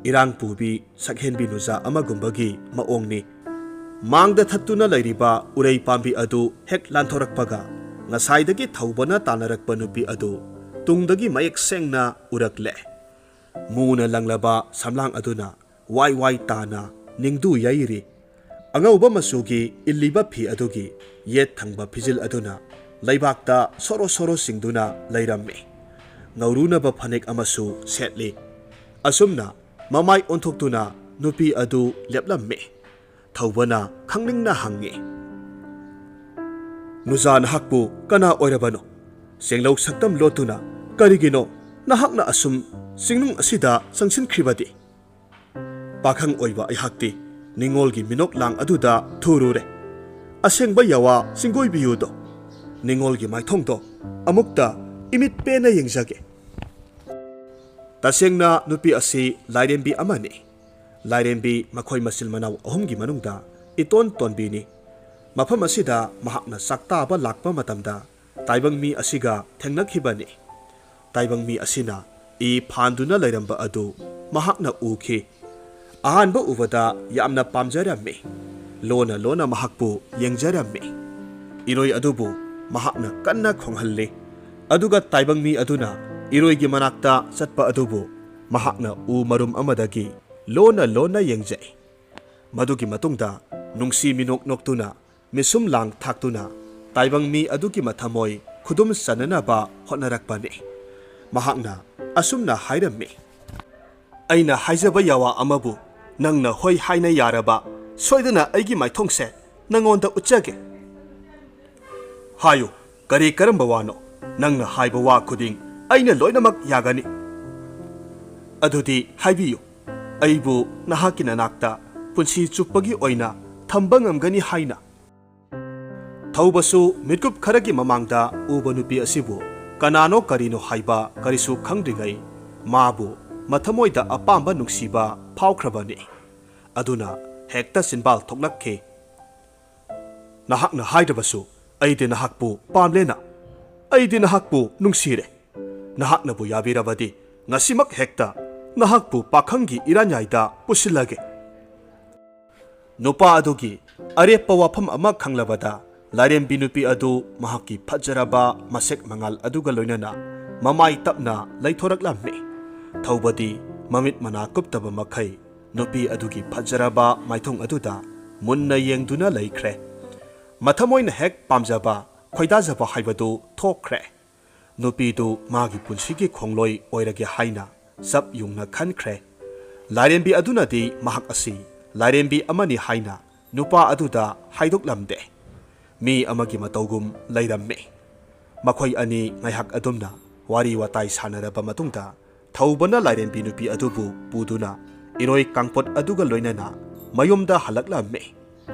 ꯏꯔꯥꯡ ꯄꯨꯕꯤ ꯁꯛꯍꯦꯟꯕꯤ ꯅꯨꯖꯥ ꯑꯃꯒꯨꯝꯕꯒꯤ ꯃꯑꯣꯡꯅꯤ꯫ ꯃꯥꯡꯗ ꯊꯠꯇꯨꯅ ꯂꯩꯔꯤꯕ ꯎꯔꯩ ꯄꯥꯝꯕꯤ ꯑꯗꯨ ꯍꯦꯛ ꯂꯥꯟꯊꯣꯔꯛꯄꯒ ꯉꯁꯥꯏꯗꯒꯤ ꯊꯧꯕꯅ ꯇꯥꯟꯅꯔꯛꯄ ꯅꯨꯄꯤ ꯑꯗꯨ ꯇꯨꯡꯗꯒꯤ ꯃꯌꯦꯛ ꯁꯦꯡꯅ ꯎꯔꯛꯂꯦ꯫ ꯃꯨꯅ ꯂꯪꯂꯕ ꯁꯝꯂꯥꯡ ꯑꯗꯨꯅ ꯋꯥꯏ ꯋꯥꯏ ꯇꯥꯅ ꯅꯤꯡꯗꯨ ꯌꯩꯔꯤ꯫ ꯑꯉꯧꯕ ꯃꯆꯨꯒꯤ ꯏꯜꯂꯤꯕ ꯐꯤ ꯑꯗꯨꯒꯤ ꯌꯦꯠ ꯊꯪꯕ ꯐꯤꯖꯤꯜ ꯑꯗꯨꯅ ꯂꯩꯕꯥꯛꯇ ꯁꯣꯔꯣ ꯁꯣꯔꯣ ꯆꯤꯡꯗꯨꯅ ꯂꯩꯔꯝꯃꯤ꯫ ꯉꯧꯔꯨꯅꯕ ꯐꯅꯦꯛ ꯑꯃꯁꯨ ꯁꯦꯠꯂꯤ꯫ ꯑꯁꯨꯝꯅ ꯃꯃꯥꯏ ꯑꯣꯟꯊꯣꯛꯇꯨꯅ ꯅꯨꯄꯤ ꯑꯗꯨ ꯂꯦꯞꯂꯝꯃꯤ꯫ ꯊꯧꯕꯅ ꯈꯪꯅꯤꯡꯅ ꯍꯪꯉꯤ, "ꯅꯨꯖꯥ ꯅꯍꯥꯛꯄꯨ ꯀꯅꯥ ꯑꯣꯏꯔꯕꯅꯣ? ꯆꯦꯡꯂꯧ ꯁꯛꯇꯝ ꯂꯣꯠꯇꯨꯅ ꯀꯔꯤꯒꯤꯅꯣ ꯅꯍꯥꯛꯅ ꯑꯁꯨꯝ ꯆꯤꯡꯅꯨꯡ ꯑꯁꯤꯗ ꯆꯪꯁꯤꯟꯈ꯭ꯔꯤꯕꯗꯤ?" ꯄꯥꯈꯪ ꯑꯣꯏꯕ ꯑꯩꯍꯥꯛꯇꯤ ꯅꯤꯡꯉꯣꯜꯒꯤ ꯃꯤꯅꯣꯛ ꯂꯥꯡ ꯑꯗꯨꯗ ꯊꯨꯔꯨꯔꯦ꯫ ꯑꯁꯦꯡꯕ ꯌꯥꯋꯥ ꯆꯤꯡꯒꯣꯏꯕꯤꯌꯨꯗꯣ, ꯅꯤꯡꯉꯣꯜꯒꯤ ꯃꯥꯏꯊꯣꯡꯗꯣ ꯑꯃꯨꯛꯇ ꯏꯃꯤꯠ ꯄꯦꯟꯅ ꯌꯦꯡꯖꯒꯦ꯫ ꯇꯁꯦꯡꯅ ꯅꯨꯄꯤ ꯑꯁꯤ ꯂꯥꯏꯔꯦꯝꯕꯤ ꯑꯃꯅꯤ꯫ ꯂꯥꯏꯔꯦꯝꯕꯤ ꯃꯈꯣꯏ ꯃꯆꯤꯜ ꯃꯅꯥꯎ ꯑꯍꯨꯝꯒꯤ ꯃꯅꯨꯡꯗ ꯏꯇꯣꯟ ꯇꯣꯟꯕꯤꯅꯤ꯫ ꯃꯐꯝ ꯑꯁꯤꯗ ꯃꯍꯥꯛꯅ ꯆꯥꯛꯇꯥꯕ ꯂꯥꯛꯄ ꯃꯇꯝꯗ ꯇꯥꯏꯕꯪ ꯃꯤ ꯑꯁꯤꯒ ꯊꯦꯡꯅꯈꯤꯕꯅꯤ꯫ ꯇꯥꯏꯕꯪ ꯃꯤ ꯑꯁꯤꯅ ꯏ ꯐꯥꯟꯗꯨꯅ ꯂꯩꯔꯝꯕ ꯑꯗꯨ ꯃꯍꯥꯛꯅ ꯎꯈꯤ꯫ ꯑꯍꯥꯟꯕ ꯎꯕꯗ ꯌꯥꯝꯅ ꯄꯥꯝꯖꯔꯝꯃꯤ꯫ ꯂꯣꯟꯅ ꯂꯣꯟꯅ ꯃꯍꯥꯛꯄꯨ ꯌꯦꯡꯖꯔꯝꯃꯤ꯫ ꯏꯔꯣꯏ ꯑꯗꯨꯕꯨ ꯃꯍꯥꯛꯅ ꯀꯟꯅ ꯈꯣꯡꯍꯜꯂꯤ꯫ ꯑꯗꯨꯒ ꯇꯥꯏꯕꯪ ꯃꯤ ꯑꯗꯨꯅ ꯏꯔꯣꯏꯒꯤ ꯃꯅꯥꯛꯇ ꯆꯠꯄ ꯑꯗꯨꯕꯨ ꯃꯍꯥꯛꯅ ꯎ ꯃꯔꯨꯝ ꯑꯃꯗꯒꯤ ꯂꯣꯟꯅ ꯂꯣꯟꯅ ꯌꯦꯡꯖꯩ꯫ ꯃꯗꯨꯒꯤ ꯃꯇꯨꯡꯗ ꯅꯨꯡꯁꯤ ꯃꯤꯅꯣꯛ ꯅꯣꯛꯇꯨꯅ, ꯃꯤꯁꯨꯝ ꯂꯥꯡ ꯊꯥꯛꯇꯨꯅ ꯇꯥꯏꯕꯪ ꯃꯤ ꯑꯗꯨꯒꯤ ꯃꯊꯃꯣꯏ ꯈꯨꯗꯨꯝ ꯆꯟꯅꯅꯕ ꯍꯣꯠꯅꯔꯛꯄꯅꯤ꯫ ꯃꯍꯥꯛꯅ ꯑꯁꯨꯝꯅ ꯍꯥꯏꯔꯝꯃꯤ, "ꯑꯩꯅ ꯍꯥꯏꯖꯕ ꯌꯥꯋꯥ ꯑꯃꯕꯨ ꯅꯪꯅ ꯍꯣꯏ ꯍꯥꯏꯅ ꯌꯥꯔꯕ, ꯁꯣꯏꯗꯅ ꯑꯩꯒꯤ ꯃꯥꯏꯊꯣꯡꯁꯦ ꯅꯪꯉꯣꯟꯗ ꯎꯠꯆꯒꯦ꯫ ꯍꯥꯏꯌꯨ, ꯀꯔꯤ ꯀꯔꯝꯕ ꯋꯥꯅꯣ? ꯅꯪꯅ ꯍꯥꯏꯕ ꯋꯥ ꯈꯨꯗꯤꯡ ꯑꯩꯅ ꯂꯣꯏꯅꯃꯛ ꯌꯥꯒꯅꯤ꯫" "ꯑꯗꯨꯗꯤ ꯍꯥꯏꯕꯤꯌꯨ, ꯑꯩꯕꯨ ꯅꯍꯥꯛꯀꯤ ꯅꯅꯥꯛꯇ ꯄꯨꯟꯁꯤ ꯆꯨꯞꯄꯒꯤ ꯑꯣꯏꯅ ꯊꯝꯕ ꯉꯝꯒꯅꯤ ꯍꯥꯏꯅ?" ꯊꯧꯕꯁꯨ ꯃꯤꯠꯀꯨꯞ ꯈꯔꯒꯤ ꯃꯃꯥꯡꯗ ꯎꯕ ꯅꯨꯄꯤ ꯑꯁꯤꯕꯨ ꯀꯅꯥꯅꯣ ꯀꯔꯤꯅꯣ ꯍꯥꯏꯕ ꯀꯔꯤꯁꯨ ꯈꯪꯗ꯭ꯔꯤꯉꯩ ꯃꯥꯕꯨ ꯃꯊꯃꯣꯏꯗ ꯑꯄꯥꯝꯕ ꯅꯨꯡꯁꯤꯕ ꯐꯥꯎꯈ꯭ꯔꯕꯅꯤ꯫ ꯑꯗꯨꯅ ꯍꯦꯛꯇ ꯆꯤꯟꯕꯥꯜ ꯊꯣꯛꯂꯛꯈꯤ꯫ "ꯅꯍꯥꯛꯅ ꯍꯥꯏꯗ꯭ꯔꯕꯁꯨ ꯑꯩꯗꯤ ꯅꯍꯥꯛꯄꯨ ꯄꯥꯝꯂꯦꯅ꯫ ꯑꯩꯗꯤ ꯅꯍꯥꯛꯄꯨ ꯅꯨꯡꯁꯤꯔꯦ꯫ ꯅꯍꯥꯛꯅꯕꯨ ꯌꯥꯕꯤꯔꯕꯗꯤ ꯉꯁꯤꯃꯛ ꯍꯦꯛꯇ ꯅꯍꯥꯛꯄꯨ ꯄꯥꯈꯪꯒꯤ ꯏꯔꯥꯟꯌꯥꯏꯗ ꯄꯨꯁꯤꯜꯂꯒꯦ꯫" ꯅꯨꯄꯥ ꯑꯗꯨꯒꯤ ꯑꯔꯦꯞꯄ ꯋꯥꯐꯝ ꯑꯃ ꯈꯪꯂꯕꯗ ꯂꯥꯏꯔꯦꯝꯕꯤ ꯅꯨꯄꯤ ꯑꯗꯨ ꯃꯍꯥꯛꯀꯤ ꯐꯖꯔꯕ ꯃꯁꯦꯛ ꯃꯉꯥꯜ ꯑꯗꯨꯒ ꯂꯣꯏꯅꯅ ꯃꯃꯥꯏ ꯇꯞꯅ ꯂꯩꯊꯣꯔꯛꯂꯝꯃꯤ꯫ ꯊꯧꯕꯗꯤ ꯃꯃꯤꯠ ꯃꯅꯥ ꯀꯨꯞꯇꯕ ꯃꯈꯩ ꯅꯨꯄꯤ ꯑꯗꯨꯒꯤ ꯐꯖꯔꯕ ꯃꯥꯏꯊꯣꯡ ꯑꯗꯨꯗ ꯃꯨꯟꯅ ꯌꯦꯡꯗꯨꯅ ꯂꯩꯈ꯭ꯔꯦ꯫ ꯃꯊꯃꯣꯏꯅ ꯍꯦꯛ ꯄꯥꯝꯖꯕ, ꯈꯣꯏꯗꯥꯖꯕ ꯍꯥꯏꯕꯗꯨ ꯊꯣꯛꯈ꯭ꯔꯦ꯫ ꯅꯨꯄꯤꯗꯨ ꯃꯥꯒꯤ ꯄꯨꯟꯁꯤꯒꯤ ꯈꯣꯡꯂꯣꯏ ꯑꯣꯏꯔꯒꯦ ꯍꯥꯏꯅ ꯆꯞ ꯌꯨꯡꯅ ꯈꯟꯈ꯭ꯔꯦ꯫ ꯂꯥꯏꯔꯦꯝꯕꯤ ꯑꯗꯨꯅꯗꯤ ꯃꯍꯥꯛ ꯑꯁꯤ ꯂꯥꯏꯔꯦꯝꯕꯤ ꯑꯃꯅꯤ ꯍꯥꯏꯅ ꯅꯨꯄꯥ ꯑꯗꯨꯗ ꯍꯥꯏꯗꯣꯛꯂꯝꯗꯦ꯫ ꯃꯤ ꯑꯃꯒꯤ ꯃꯇꯧꯒꯨꯝ ꯂꯩꯔꯝꯃꯤ꯫ ꯃꯈꯣꯏ ꯑꯅꯤ ꯉꯥꯏꯍꯥꯛ ꯑꯗꯨꯝꯅ ꯋꯥꯔꯤ ꯋꯥꯇꯥꯏ ꯁꯥꯟꯅꯔꯕ ꯃꯇꯨꯡꯗ ꯊꯧꯕꯅ ꯂꯥꯏꯔꯦꯝꯕꯤ ꯅꯨꯄꯤ ꯑꯗꯨꯕꯨ ꯄꯨꯗꯨꯅ ꯏꯔꯣꯏ ꯀꯥꯡꯄꯣꯠ ꯑꯗꯨꯒ ꯂꯣꯏꯅꯅ ꯃꯌꯨꯝꯗ ꯍꯜꯂꯛꯂꯝꯃꯤ꯫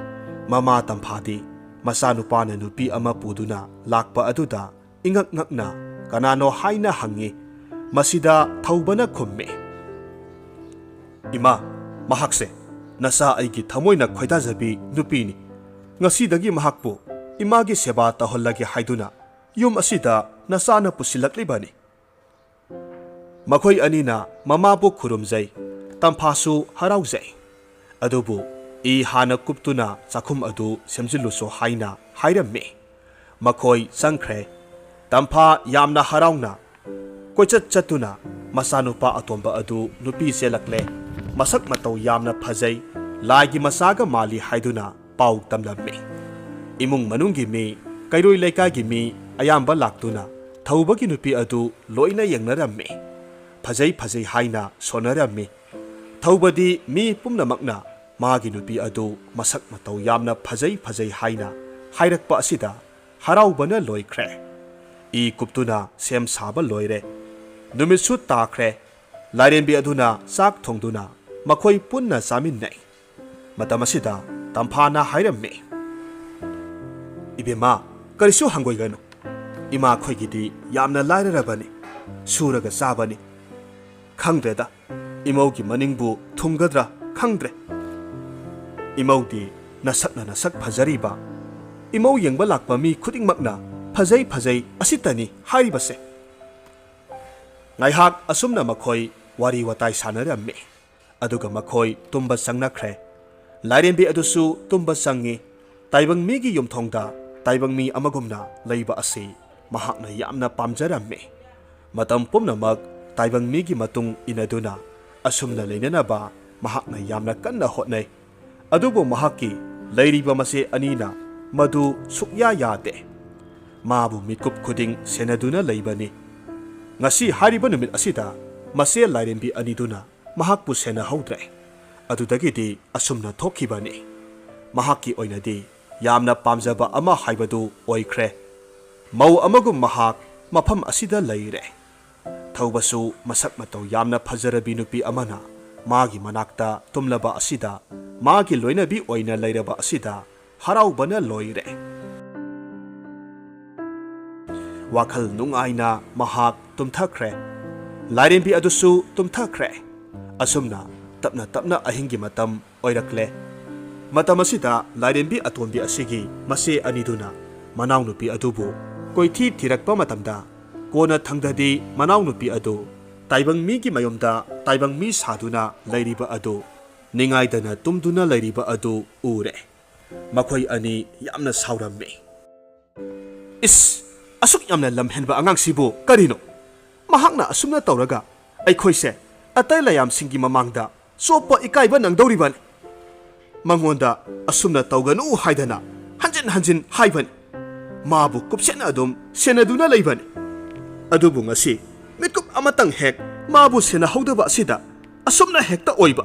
ꯃꯃꯥ ꯇꯝꯐꯥꯗꯤ ꯃꯆꯥꯅꯨꯄꯥꯅ ꯅꯨꯄꯤ ꯑꯃ ꯄꯨꯗꯨꯅ ꯂꯥꯛꯄ ꯑꯗꯨꯗ ꯏꯉꯛ ꯉꯛꯅ ꯀꯅꯥꯅꯣ ꯍꯥꯏꯅ ꯍꯪꯉꯤ꯫ ꯃꯁꯤꯗ ꯊꯧꯕꯅ ꯈꯨꯝꯃꯤ, "ꯏꯃꯥ, ꯃꯍꯥꯛꯁꯦ ꯅꯆꯥ ꯑꯩꯒꯤ ꯊꯃꯣꯏꯅ ꯈꯣꯏꯗꯥꯖꯕꯤ ꯅꯨꯄꯤꯅꯤ꯫ ꯉꯁꯤꯗꯒꯤ ꯃꯍꯥꯛꯄꯨ ꯏꯃꯥꯒꯤ ꯁꯦꯕꯥ ꯇꯧꯍꯜꯂꯒꯦ ꯍꯥꯏꯗꯨꯅ ꯌꯨꯝ ꯑꯁꯤꯗ ꯅꯆꯥꯅ ꯄꯨꯁꯤꯜꯂꯛꯂꯤꯕꯅꯤ꯫ ꯃꯈꯣꯏ ꯑꯅꯤꯅ ꯃꯃꯥꯕꯨ ꯈꯨꯔꯨꯝꯖꯩ, ꯇꯝꯐꯥꯁꯨ ꯍꯔꯥꯎꯖꯩ꯫ ꯑꯗꯨꯕꯨ ꯏ ꯍꯥꯟꯅ ꯀꯨꯞꯇꯨꯅ ꯆꯥꯛꯈꯨꯝ ꯑꯗꯨ ꯁꯦꯝꯖꯤꯜꯂꯨꯁꯣ ꯍꯥꯏꯅ ꯍꯥꯏꯔꯝꯃꯤ꯫ ꯃꯈꯣꯏ ꯆꯪꯈ꯭ꯔꯦ꯫ ꯇꯝꯐꯥ ꯌꯥꯝꯅ ꯍꯔꯥꯎꯅ ꯀꯣꯏꯆꯠ ꯆꯠꯇꯨꯅ ꯃꯆꯥꯅꯨꯄꯥ ꯑꯇꯣꯝꯕ ꯑꯗꯨ ꯅꯨꯄꯤ ꯆꯦꯜꯂꯛꯂꯦ, ꯃꯁꯛ ꯃꯇꯧ ꯌꯥꯝꯅ ꯐꯖꯩ, ꯂꯥꯏꯒꯤ ꯃꯆꯥꯒ ꯃꯥꯜꯂꯤ ꯍꯥꯏꯗꯨꯅ ꯄꯥꯎ ꯇꯝꯂꯝꯃꯤ꯫ ꯏꯃꯨꯡ ꯃꯅꯨꯡꯒꯤ ꯃꯤ, ꯀꯩꯔꯣꯏ ꯂꯩꯀꯥꯏꯒꯤ ꯃꯤ ꯑꯌꯥꯝꯕ ꯂꯥꯛꯇꯨꯅ ꯊꯧꯕꯒꯤ ꯅꯨꯄꯤ ꯑꯗꯨ ꯂꯣꯏꯅ ꯌꯦꯡꯅꯔꯝꯃꯤ꯫ ꯐꯖꯩ ꯐꯖꯩ ꯍꯥꯏꯅ ꯁꯣꯟꯅꯔꯝꯃꯤ꯫ ꯊꯧꯕꯗꯤ ꯃꯤ ꯄꯨꯝꯅꯃꯛꯅ ꯃꯥꯒꯤ ꯅꯨꯄꯤ ꯑꯗꯨ ꯃꯁꯛ ꯃꯇꯧ ꯌꯥꯝꯅ ꯐꯖꯩ ꯐꯖꯩ ꯍꯥꯏꯅ ꯍꯥꯏꯔꯛꯄ ꯑꯁꯤꯗ ꯍꯔꯥꯎꯕꯅ ꯂꯣꯏꯈ꯭ꯔꯦ꯫ ꯏ ꯀꯨꯞꯇꯨꯅ ꯁꯦꯝ ꯁꯥꯕ ꯂꯣꯏꯔꯦ꯫ ꯅꯨꯃꯤꯠꯁꯨ ꯇꯥꯈ꯭ꯔꯦ꯫ ꯂꯥꯏꯔꯦꯝꯕꯤ ꯑꯗꯨꯅ ꯆꯥꯛ ꯊꯣꯡꯗꯨꯅ ꯃꯈꯣꯏ ꯄꯨꯟꯅ ꯆꯥꯃꯤꯟꯅꯩ꯫ ꯃꯇꯝ ꯑꯁꯤꯗ ꯇꯝꯐꯥꯅ ꯍꯥꯏꯔꯝꯃꯤ, "ꯏꯕꯦꯝꯃ, ꯀꯔꯤꯁꯨ ꯍꯪꯒꯣꯏꯒꯅꯨ꯫ ꯏꯃꯥꯈꯣꯏꯒꯤꯗꯤ ꯌꯥꯝꯅ ꯂꯥꯏꯔꯔꯕꯅꯤ, ꯁꯨꯔꯒ ꯆꯥꯕꯅꯤ꯫ ꯈꯪꯗ꯭ꯔꯦꯗ, ꯏꯃꯧꯒꯤ ꯃꯅꯤꯡꯕꯨ ꯊꯨꯡꯒꯗ꯭ꯔꯥ ꯈꯪꯗ꯭ꯔꯦ꯫ ꯏꯃꯧꯗꯤ ꯅꯁꯛꯅ ꯅꯁꯛ ꯐꯖꯔꯤꯕ, ꯏꯃꯧ ꯌꯦꯡꯕ ꯂꯥꯛꯄ ꯃꯤ ꯈꯨꯗꯤꯡꯃꯛꯅ ꯐꯖꯩ ꯐꯖꯩ ꯑꯁꯤꯇꯅꯤ ꯍꯥꯏꯔꯤꯕꯁꯦ꯫" ꯉꯥꯏꯍꯥꯛ ꯑꯁꯨꯝꯅ ꯃꯈꯣꯏ ꯋꯥꯔꯤ ꯋꯥꯇꯥꯏ ꯁꯥꯟꯅꯔꯝꯃꯤ꯫ ꯑꯗꯨꯒ ꯃꯈꯣꯏ ꯇꯨꯝꯕ ꯆꯪꯅꯈ꯭ꯔꯦ꯫ ꯂꯥꯏꯔꯦꯝꯕꯤ ꯑꯗꯨꯁꯨ ꯇꯨꯝꯕ ꯆꯪꯉꯤ꯫ ꯇꯥꯏꯕꯪ ꯃꯤꯒꯤ ꯌꯨꯝꯊꯣꯡꯗ ꯇꯥꯏꯕꯪ ꯃꯤ ꯑꯃꯒꯨꯝꯅ ꯂꯩꯕ ꯑꯁꯤ ꯃꯍꯥꯛꯅ ꯌꯥꯝꯅ ꯄꯥꯝꯖꯔꯝꯃꯤ꯫ ꯃꯇꯝ ꯄꯨꯝꯅꯃꯛ ꯇꯥꯏꯕꯪ ꯃꯤꯒꯤ ꯃꯇꯨꯡ ꯏꯟꯅꯗꯨꯅ ꯑꯁꯨꯝꯅ ꯂꯩꯅꯅꯕ ꯃꯍꯥꯛꯅ ꯌꯥꯝꯅ ꯀꯟꯅ ꯍꯣꯠꯅꯩ꯫ ꯑꯗꯨꯕꯨ ꯃꯍꯥꯛꯀꯤ ꯂꯩꯔꯤꯕ ꯃꯆꯦ ꯑꯅꯤꯅ ꯃꯗꯨ ꯁꯨꯛꯌꯥ ꯌꯥꯗꯦ꯫ ꯃꯥꯕꯨ ꯃꯤꯀꯨꯞ ꯈꯨꯗꯤꯡ ꯁꯦꯟꯅꯗꯨꯅ ꯂꯩꯕꯅꯤ꯫ ꯉꯁꯤ ꯍꯥꯏꯔꯤꯕ ꯅꯨꯃꯤꯠ ꯑꯁꯤꯗ ꯃꯆꯦ ꯂꯥꯏꯔꯦꯝꯕꯤ ꯑꯅꯤꯗꯨꯅ ꯃꯍꯥꯛꯄꯨ ꯁꯦꯟꯅꯍꯧꯗ꯭ꯔꯦ꯫ ꯑꯗꯨꯗꯒꯤꯗꯤ ꯑꯁꯨꯝꯅ ꯊꯣꯛꯈꯤꯕꯅꯤ꯫ ꯃꯍꯥꯛꯀꯤ ꯑꯣꯏꯅꯗꯤ ꯌꯥꯝꯅ ꯄꯥꯝꯖꯕ ꯑꯃ ꯍꯥꯏꯕꯗꯨ ꯑꯣꯏꯈ꯭ꯔꯦ꯫ ꯃꯧ ꯑꯃꯒꯨꯝ ꯃꯍꯥꯛ ꯃꯐꯝ ꯑꯁꯤꯗ ꯂꯩꯔꯦ꯫ ꯊꯧꯕꯁꯨ ꯃꯁꯛ ꯃꯇꯧ ꯌꯥꯝꯅ ꯐꯖꯔꯕꯤ ꯅꯨꯄꯤ ꯑꯃꯅ ꯃꯥꯒꯤ ꯃꯅꯥꯛꯇ ꯇꯨꯝꯂꯕ ꯑꯁꯤꯗ, ꯃꯥꯒꯤ ꯂꯣꯏꯅꯕꯤ ꯑꯣꯏꯅ ꯂꯩꯔꯕ ꯑꯁꯤꯗ ꯍꯔꯥꯎꯕꯅ ꯂꯣꯏꯔꯦ꯫ ꯋꯥꯈꯜ ꯅꯨꯡꯉꯥꯏꯅ ꯃꯍꯥꯛ ꯇꯨꯝꯊꯈ꯭ꯔꯦ꯫ ꯂꯥꯏꯔꯦꯝꯕꯤ ꯑꯗꯨꯁꯨ ꯇꯨꯝꯊꯈ꯭ꯔꯦ꯫ ꯑꯁꯨꯝꯅ ꯇꯞꯅ ꯇꯞꯅ ꯑꯍꯤꯡꯒꯤ ꯃꯇꯝ ꯑꯣꯏꯔꯛꯂꯦ꯫ ꯃꯇꯝ ꯑꯁꯤꯗ ꯂꯥꯏꯔꯦꯝꯕꯤ ꯑꯇꯣꯝꯕꯤ ꯑꯁꯤꯒꯤ ꯃꯆꯦ ꯑꯅꯤꯗꯨꯅ ꯃꯅꯥꯎꯅꯨꯄꯤ ꯑꯗꯨꯕꯨ ꯀꯣꯏꯊꯤ ꯊꯤꯔꯛꯄ ꯃꯇꯝꯗ, ꯀꯣꯟꯅ ꯊꯪꯗꯗꯤ ꯃꯅꯥꯎꯅꯨꯄꯤ ꯑꯗꯨ ꯇꯥꯏꯕꯪ ꯃꯤꯒꯤ ꯃꯌꯨꯝꯗ ꯇꯥꯏꯕꯪ ꯃꯤ ꯁꯥꯗꯨꯅ ꯂꯩꯔꯤꯕ ꯑꯗꯨ, ꯅꯤꯡꯉꯥꯏꯗꯅ ꯇꯨꯝꯗꯨꯅ ꯂꯩꯔꯤꯕ ꯑꯗꯨ ꯎꯔꯦ꯫ ꯃꯈꯣꯏ ꯑꯅꯤ ꯌꯥꯝꯅ ꯁꯥꯎꯔꯝꯃꯤ꯫ "ꯏꯁ, ꯑꯁꯨꯛ ꯌꯥꯝꯅ ꯂꯝꯍꯦꯟꯕ ꯑꯉꯥꯡꯁꯤꯕꯨ ꯀꯔꯤꯅꯣ? ꯃꯍꯥꯛꯅ ꯑꯁꯨꯝꯅ ꯇꯧꯔꯒ ꯑꯩꯈꯣꯏꯁꯦ ꯑꯇꯩ ꯂꯥꯏꯌꯥꯝꯁꯤꯡꯒꯤ ꯃꯃꯥꯡꯗ ꯆꯣꯞꯄ ꯏꯀꯥꯏꯕ ꯅꯪꯗꯧꯔꯤꯕꯅꯤ꯫ ꯃꯉꯣꯟꯗ ꯑꯁꯨꯝꯅ ꯇꯧꯒꯅꯨ ꯍꯥꯏꯗꯅ ꯍꯟꯖꯤꯟ ꯍꯟꯖꯤꯟ ꯍꯥꯏꯕꯅꯤ꯫ ꯃꯥꯕꯨ ꯀꯨꯞꯁꯦꯠꯅ ꯑꯗꯨꯝ ꯁꯦꯟꯅꯗꯨꯅ ꯂꯩꯕꯅꯤ꯫ ꯑꯗꯨꯕꯨ ꯉꯁꯤ ꯃꯤꯠꯀꯨꯞ ꯑꯃꯇꯪ ꯍꯦꯛ ꯃꯥꯕꯨ ꯁꯦꯟꯅꯍꯧꯗꯕ ꯑꯁꯤꯗ ꯑꯁꯨꯝꯅ ꯍꯦꯛꯇ ꯑꯣꯏꯕ꯫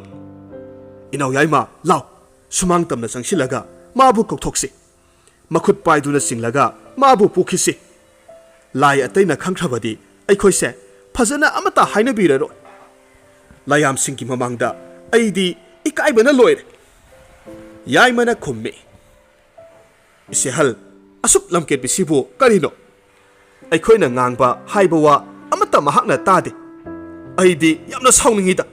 ꯏꯅꯥꯎ ꯌꯥꯏꯃ, ꯂꯥꯎ, ꯁꯨꯃꯥꯡ ꯇꯝꯅ ꯆꯪꯁꯤꯜꯂꯒ ꯃꯥꯕꯨ ꯀꯧꯊꯣꯛꯁꯤ꯫ ꯃꯈꯨꯠ ꯄꯥꯏꯗꯨꯅ ꯆꯤꯡꯂꯒ ꯃꯥꯕꯨ ꯄꯨꯈꯤꯁꯤ꯫ ꯂꯥꯏ ꯑꯇꯩꯅ ꯈꯪꯈ꯭ꯔꯕꯗꯤ ꯑꯩꯈꯣꯏꯁꯦ ꯐꯖꯅ ꯑꯃꯠꯇ ꯍꯥꯏꯅꯕꯤꯔꯔꯣꯏ꯫ ꯂꯥꯏꯌꯥꯝꯁꯤꯡꯒꯤ ꯃꯃꯥꯡꯗ ꯑꯩꯗꯤ ꯏꯀꯥꯏꯕꯅ ꯂꯣꯏꯔꯦ꯫" ꯌꯥꯏꯃꯅ ꯈꯨꯝꯃꯤ, "ꯏꯆꯦꯍꯜ, ꯑꯁꯨꯛ ꯂꯝꯀꯦꯠꯄꯤꯁꯤꯕꯨ ꯀꯔꯤꯅꯣ? ꯑꯩꯈꯣꯏꯅ ꯉꯥꯡꯕ ꯍꯥꯏꯕ ꯋꯥ ꯑꯃꯠꯇ ꯃꯍꯥꯛꯅ ꯇꯥꯗꯦ꯫ ꯑꯩꯗꯤ ꯌꯥꯝꯅ ꯁꯥꯎꯅꯤꯡꯉꯤꯗ꯫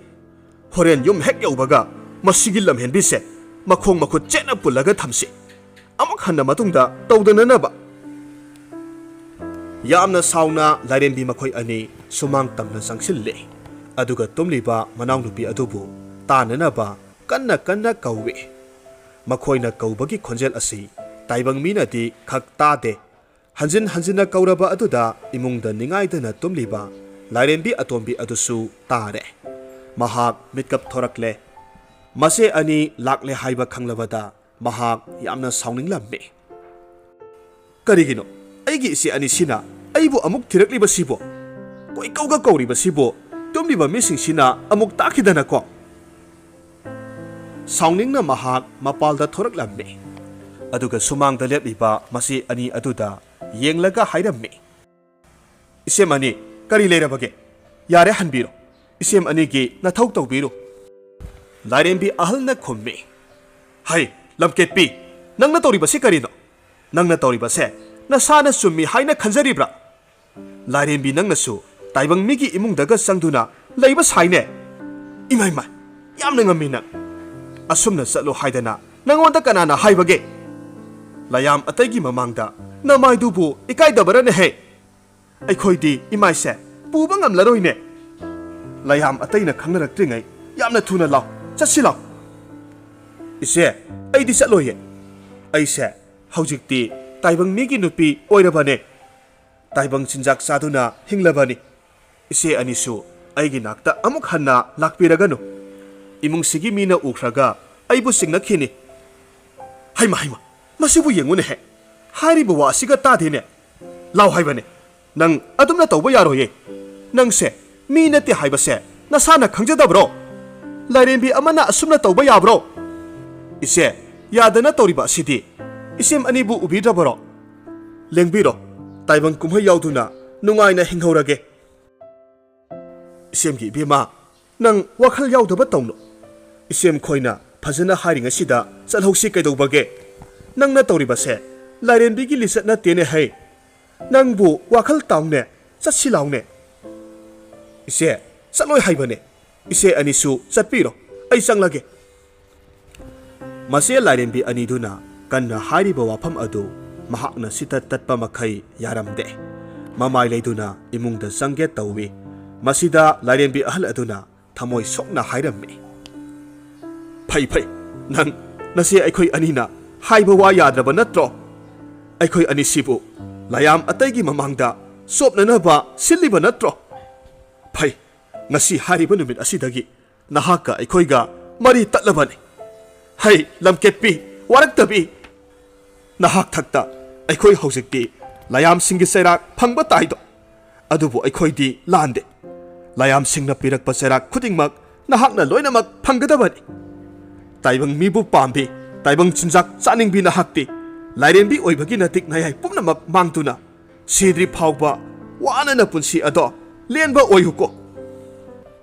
ꯍꯣꯔꯦꯟ ꯌꯨꯝ ꯍꯦꯛ ꯌꯧꯕꯒ ꯃꯁꯤꯒꯤ ꯂꯝꯍꯦꯟꯕꯤꯁꯦ ꯃꯈꯣꯡ ꯃꯈꯨꯠ ꯆꯦꯠꯅ ꯄꯨꯜꯂꯒ ꯊꯝꯁꯤ꯫ ꯑꯃꯨꯛ ꯍꯟꯅ ꯃꯇꯨꯡꯗ ꯇꯧꯗꯅꯅꯕ꯫" ꯌꯥꯝꯅ ꯁꯥꯎꯅ ꯂꯥꯏꯔꯦꯝꯕꯤ ꯃꯈꯣꯏ ꯑꯅꯤ ꯁꯨꯃꯥꯡ ꯇꯝꯅ ꯆꯪꯁꯤꯜꯂꯦ꯫ ꯑꯗꯨꯒ ꯇꯨꯝꯂꯤꯕ ꯃꯅꯥꯎꯅꯨꯄꯤ ꯑꯗꯨꯕꯨ ꯇꯥꯅꯅꯕ ꯀꯟꯅ ꯀꯟꯅ ꯀꯧꯏ꯫ ꯃꯈꯣꯏꯅ ꯀꯧꯕꯒꯤ ꯈꯣꯟꯖꯦꯜ ꯑꯁꯤ ꯇꯥꯏꯕꯪ ꯃꯤꯅꯗꯤ ꯈꯛ ꯇꯥꯗꯦ꯫ ꯍꯟꯖꯤꯟ ꯍꯟꯖꯤꯟꯅ ꯀꯧꯔꯕ ꯑꯗꯨꯗ ꯏꯃꯨꯡꯗ ꯅꯤꯡꯉꯥꯏꯗꯅ ꯇꯨꯝꯂꯤꯕ ꯂꯥꯏꯔꯦꯝꯕꯤ ꯑꯇꯣꯝꯕꯤ ꯑꯗꯨꯁꯨ ꯇꯥꯔꯦ꯫ ꯃꯍꯥꯛ ꯃꯤꯠꯀꯞ ꯊꯣꯔꯛꯂꯦ꯫ ꯃꯆꯦ ꯑꯅꯤ ꯂꯥꯛꯂꯦ ꯍꯥꯏꯕ ꯈꯪꯂꯕꯗ ꯃꯍꯥꯛ ꯌꯥꯝꯅ ꯁꯥꯎꯅꯤꯡꯂꯝꯃꯤ꯫ "ꯀꯔꯤꯒꯤꯅꯣ ꯑꯩꯒꯤ ꯏꯆꯦ ꯑꯅꯤꯁꯤꯅ ꯑꯩꯕꯨ ꯑꯃꯨꯛ ꯊꯤꯔꯛꯂꯤꯕꯁꯤꯕꯣ? ꯀꯣꯏꯀꯧꯒ ꯀꯧꯔꯤꯕꯁꯤꯕꯨ ꯇꯨꯝꯂꯤꯕ ꯃꯤꯁꯤꯡꯁꯤꯅ ꯑꯃꯨꯛ ꯇꯥꯈꯤꯗꯅꯀꯣ?" ꯁꯥꯎꯅꯤꯡꯅ ꯃꯍꯥꯛ ꯃꯄꯥꯜꯗ ꯊꯣꯔꯛꯂꯝꯃꯤ꯫ ꯑꯗꯨꯒ ꯁꯨꯃꯥꯡꯗ ꯂꯦꯞꯂꯤꯕ ꯃꯆꯦ ꯑꯅꯤ ꯑꯗꯨꯗ ꯌꯦꯡꯂꯒ ꯍꯥꯏꯔꯝꯃꯤ, "ꯏꯆꯦꯝ ꯑꯅꯤ, ꯀꯔꯤ ꯂꯩꯔꯕꯒꯦ? ꯌꯥꯔꯦ, ꯍꯟꯕꯤꯔꯣ꯫ ꯏꯆꯦꯝ ꯑꯅꯤꯒꯤ ꯅꯊꯧ ꯇꯧꯕꯤꯔꯨ꯫" ꯂꯥꯏꯔꯦꯝꯕꯤ ꯑꯍꯜꯅ ꯈꯨꯝꯃꯤ, "ꯍꯩ, ꯂꯝꯀꯦꯠꯄꯤ, ꯅꯪꯅ ꯇꯧꯔꯤꯕꯁꯤ ꯀꯔꯤꯅꯣ? ꯅꯪꯅ ꯇꯧꯔꯤꯕꯁꯦ ꯅꯁꯥꯅ ꯆꯨꯝꯃꯤ ꯍꯥꯏꯅ ꯈꯟꯖꯔꯤꯕ꯭ꯔꯥ? ꯂꯥꯏꯔꯦꯝꯕꯤ, ꯅꯪꯅꯁꯨ ꯇꯥꯏꯕꯪ ꯃꯤꯒꯤ ꯏꯃꯨꯡꯗꯒ ꯆꯪꯗꯨꯅ ꯂꯩꯕ ꯁꯥꯏꯅꯦ꯫ ꯏꯃꯥ, ꯏꯃꯥ, ꯌꯥꯝꯅ ꯉꯝꯃꯤ ꯅꯪ꯫ ꯑꯁꯨꯝꯅ ꯆꯠꯂꯣ ꯍꯥꯏꯗꯅ ꯅꯪꯉꯣꯟꯗ ꯀꯅꯥꯅ ꯍꯥꯏꯕꯒꯦ? ꯂꯌꯥꯝ ꯑꯇꯩꯒꯤ ꯃꯃꯥꯡꯗ ꯅꯃꯥꯏꯗꯨꯕꯨ ꯏꯀꯥꯏꯗꯕꯔꯅꯦꯍꯦ? ꯑꯩꯈꯣꯏꯗꯤ ꯏꯃꯥꯏꯁꯦ ꯄꯨꯕ ꯉꯝꯂꯔꯣꯏꯅꯦ꯫ ꯂꯌꯥꯝ ꯑꯇꯩꯅ ꯈꯪꯅꯔꯛꯇ꯭ꯔꯤꯉꯩ ꯌꯥꯝꯅ ꯊꯨꯅ ꯂꯥꯎ, ꯆꯠꯁꯤ ꯂꯥꯎ꯫ ꯏꯆꯦ, ꯑꯩꯗꯤ ꯆꯠꯂꯣꯏꯌꯦ꯫ ꯑꯩꯁꯦ ꯍꯧꯖꯤꯛꯇꯤ ꯇꯥꯏꯕꯪ ꯃꯤꯒꯤ ꯅꯨꯄꯤ ꯑꯣꯏꯔꯕꯅꯦ꯫ ꯇꯥꯏꯕꯪ ꯆꯤꯟꯖꯥꯛ ꯆꯥꯗꯨꯅ ꯍꯤꯡꯂꯕꯅꯤ꯫ ꯏꯆꯦ ꯑꯅꯤꯁꯨ ꯑꯩꯒꯤ ꯅꯥꯛꯇ ꯑꯃꯨꯛ ꯍꯟꯅ ꯂꯥꯛꯄꯤꯔꯒꯅꯨ꯫ ꯏꯃꯨꯡꯁꯤꯒꯤ ꯃꯤꯅ ꯎꯈ꯭ꯔꯒ ꯑꯩꯕꯨ ꯆꯤꯡꯅꯈꯤꯅꯤ꯫ ꯍꯩꯃ, ꯍꯩꯃ, ꯃꯁꯤꯕꯨ ꯌꯦꯡꯉꯨꯅꯦꯍꯦ꯫ ꯍꯥꯏꯔꯤꯕ ꯋꯥ ꯑꯁꯤꯒ ꯇꯥꯗꯦꯅꯦ꯫ ꯂꯥꯎ ꯍꯥꯏꯕꯅꯦ꯫ ꯅꯪ ꯑꯗꯨꯝꯅ ꯇꯧꯕ ꯌꯥꯔꯣꯏꯌꯦ꯫ ꯅꯪꯁꯦ ꯃꯤ ꯅꯠꯇꯦ ꯍꯥꯏꯕꯁꯦ ꯅꯁꯥꯅ ꯈꯪꯖꯗꯕ꯭ꯔꯣ? ꯂꯥꯏꯔꯦꯝꯕꯤ ꯑꯃꯅ ꯑꯁꯨꯝꯅ ꯇꯧꯕ ꯌꯥꯕ꯭ꯔꯣ? ꯏꯆꯦ, ꯌꯥꯗꯅ ꯇꯧꯔꯤꯕ ꯑꯁꯤꯗꯤ ꯏꯆꯦꯝ ꯑꯅꯤꯕꯨ ꯎꯕꯤꯗ꯭ꯔꯕꯔꯣ? ꯂꯦꯡꯕꯤꯔꯣ, ꯇꯥꯏꯕꯪ ꯀꯨꯝꯍꯩ ꯌꯥꯎꯗꯨꯅ ꯅꯨꯡꯉꯥꯏꯅ ꯍꯤꯡꯍꯧꯔꯒꯦ꯫ ꯏꯆꯦꯝꯒꯤ ꯏꯕꯦꯝꯃ, ꯅꯪ ꯋꯥꯈꯜ ꯌꯥꯎꯗꯕ ꯇꯧꯅꯨ꯫ ꯏꯆꯦꯝ ꯈꯣꯏꯅ ꯐꯖꯅ ꯍꯥꯏꯔꯤꯉꯩꯁꯤꯗ ꯆꯠꯍꯧꯁꯤ ꯀꯩꯗꯧꯕꯒꯦ? ꯅꯪꯅ ꯇꯧꯔꯤꯕꯁꯦ ꯂꯥꯏꯔꯦꯝꯕꯤꯒꯤ ꯂꯤꯆꯠ ꯅꯠꯇꯦꯅꯦ ꯍꯩ꯫ ꯅꯪꯕꯨ ꯋꯥꯈꯜ ꯇꯥꯎꯅꯦ, ꯆꯠꯁꯤ ꯂꯥꯎꯅꯦ꯫ ꯏꯆꯦ, ꯆꯠꯂꯣꯏ ꯍꯥꯏꯕꯅꯦ꯫ ꯏꯆꯦ ꯑꯅꯤꯁꯨ ꯆꯠꯄꯤꯔꯣ, ꯑꯩ ꯆꯪꯂꯒꯦ꯫ ꯃꯆꯦ ꯂꯥꯏꯔꯦꯝꯕꯤ ꯑꯅꯤꯗꯨꯅ ꯀꯟꯅ ꯍꯥꯏꯔꯤꯕ ꯋꯥꯐꯝ ꯑꯗꯨ ꯃꯍꯥꯛꯅ ꯁꯤꯇꯠ ꯇꯠꯄ ꯃꯈꯩ ꯌꯥꯔꯝꯗꯦ꯫ ꯃꯃꯥꯏ ꯂꯩꯗꯨꯅ ꯏꯃꯨꯡꯗ ꯆꯪꯒꯦ ꯇꯧꯏ꯫ ꯃꯁꯤꯗ ꯂꯥꯏꯔꯦꯝꯕꯤ ꯑꯍꯜ ꯑꯗꯨꯅ ꯊꯃꯣꯏ ꯁꯣꯛꯅ ꯍꯥꯏꯔꯝꯃꯤ, "ꯐꯩ, ꯐꯩ, ꯅꯪ, ꯅꯆꯦ ꯑꯩꯈꯣꯏ ꯑꯅꯤꯅ ꯍꯥꯏꯕ ꯋꯥ ꯌꯥꯗ꯭ꯔꯕ ꯅꯠꯇ꯭ꯔꯣ? ꯑꯩꯈꯣꯏ ꯑꯅꯤꯁꯤꯕꯨ ꯂꯌꯥꯝ ꯑꯇꯩꯒꯤ ꯃꯃꯥꯡꯗ ꯆꯣꯞꯅꯅꯕ ꯁꯤꯜꯂꯤꯕ ꯅꯠꯇ꯭ꯔꯣ? ꯐꯩ, ꯉꯁꯤ ꯍꯥꯏꯔꯤꯕ ꯅꯨꯃꯤꯠ ꯑꯁꯤꯗꯒꯤ ꯅꯍꯥꯛꯀ ꯑꯩꯈꯣꯏꯒ ꯃꯔꯤ ꯇꯠꯂꯕꯅꯤ꯫ ꯍꯩ, ꯂꯝꯀꯦꯠꯄꯤ, ꯋꯥꯔꯛꯇꯕꯤ, ꯅꯍꯥꯛ ꯊꯛꯇ ꯑꯩꯈꯣꯏ ꯍꯧꯖꯤꯛꯇꯤ ꯂꯌꯥꯝꯁꯤꯡꯒꯤ ꯆꯩꯔꯥꯛ ꯐꯪꯕ ꯇꯥꯏꯗꯣ꯫ ꯑꯗꯨꯕꯨ ꯑꯩꯈꯣꯏꯗꯤ ꯂꯥꯟꯗꯦ꯫ ꯂꯌꯥꯝꯁꯤꯡꯅ ꯄꯤꯔꯛꯄ ꯆꯩꯔꯥꯛ ꯈꯨꯗꯤꯡꯃꯛ ꯅꯍꯥꯛꯅ ꯂꯣꯏꯅꯃꯛ ꯐꯪꯒꯗꯕꯅꯤ꯫ ꯇꯥꯏꯕꯪ ꯃꯤꯕꯨ ꯄꯥꯝꯕꯤ, ꯇꯥꯏꯕꯪ ꯆꯤꯟꯖꯥꯛ ꯆꯥꯅꯤꯡꯕꯤ ꯅꯍꯥꯛꯇꯤ ꯂꯥꯏꯔꯦꯝꯕꯤ ꯑꯣꯏꯕꯒꯤ ꯅꯇꯤꯛ ꯅꯌꯥꯏ ꯄꯨꯝꯅꯃꯛ ꯃꯥꯡꯗꯨꯅ ꯁꯤꯗ꯭ꯔꯤ ꯐꯥꯎꯕ ꯋꯥꯅ ꯅꯄꯨꯟꯁꯤ ꯑꯗꯣ ꯂꯦꯟꯕ ꯑꯣꯏꯌꯨꯀꯣ꯫"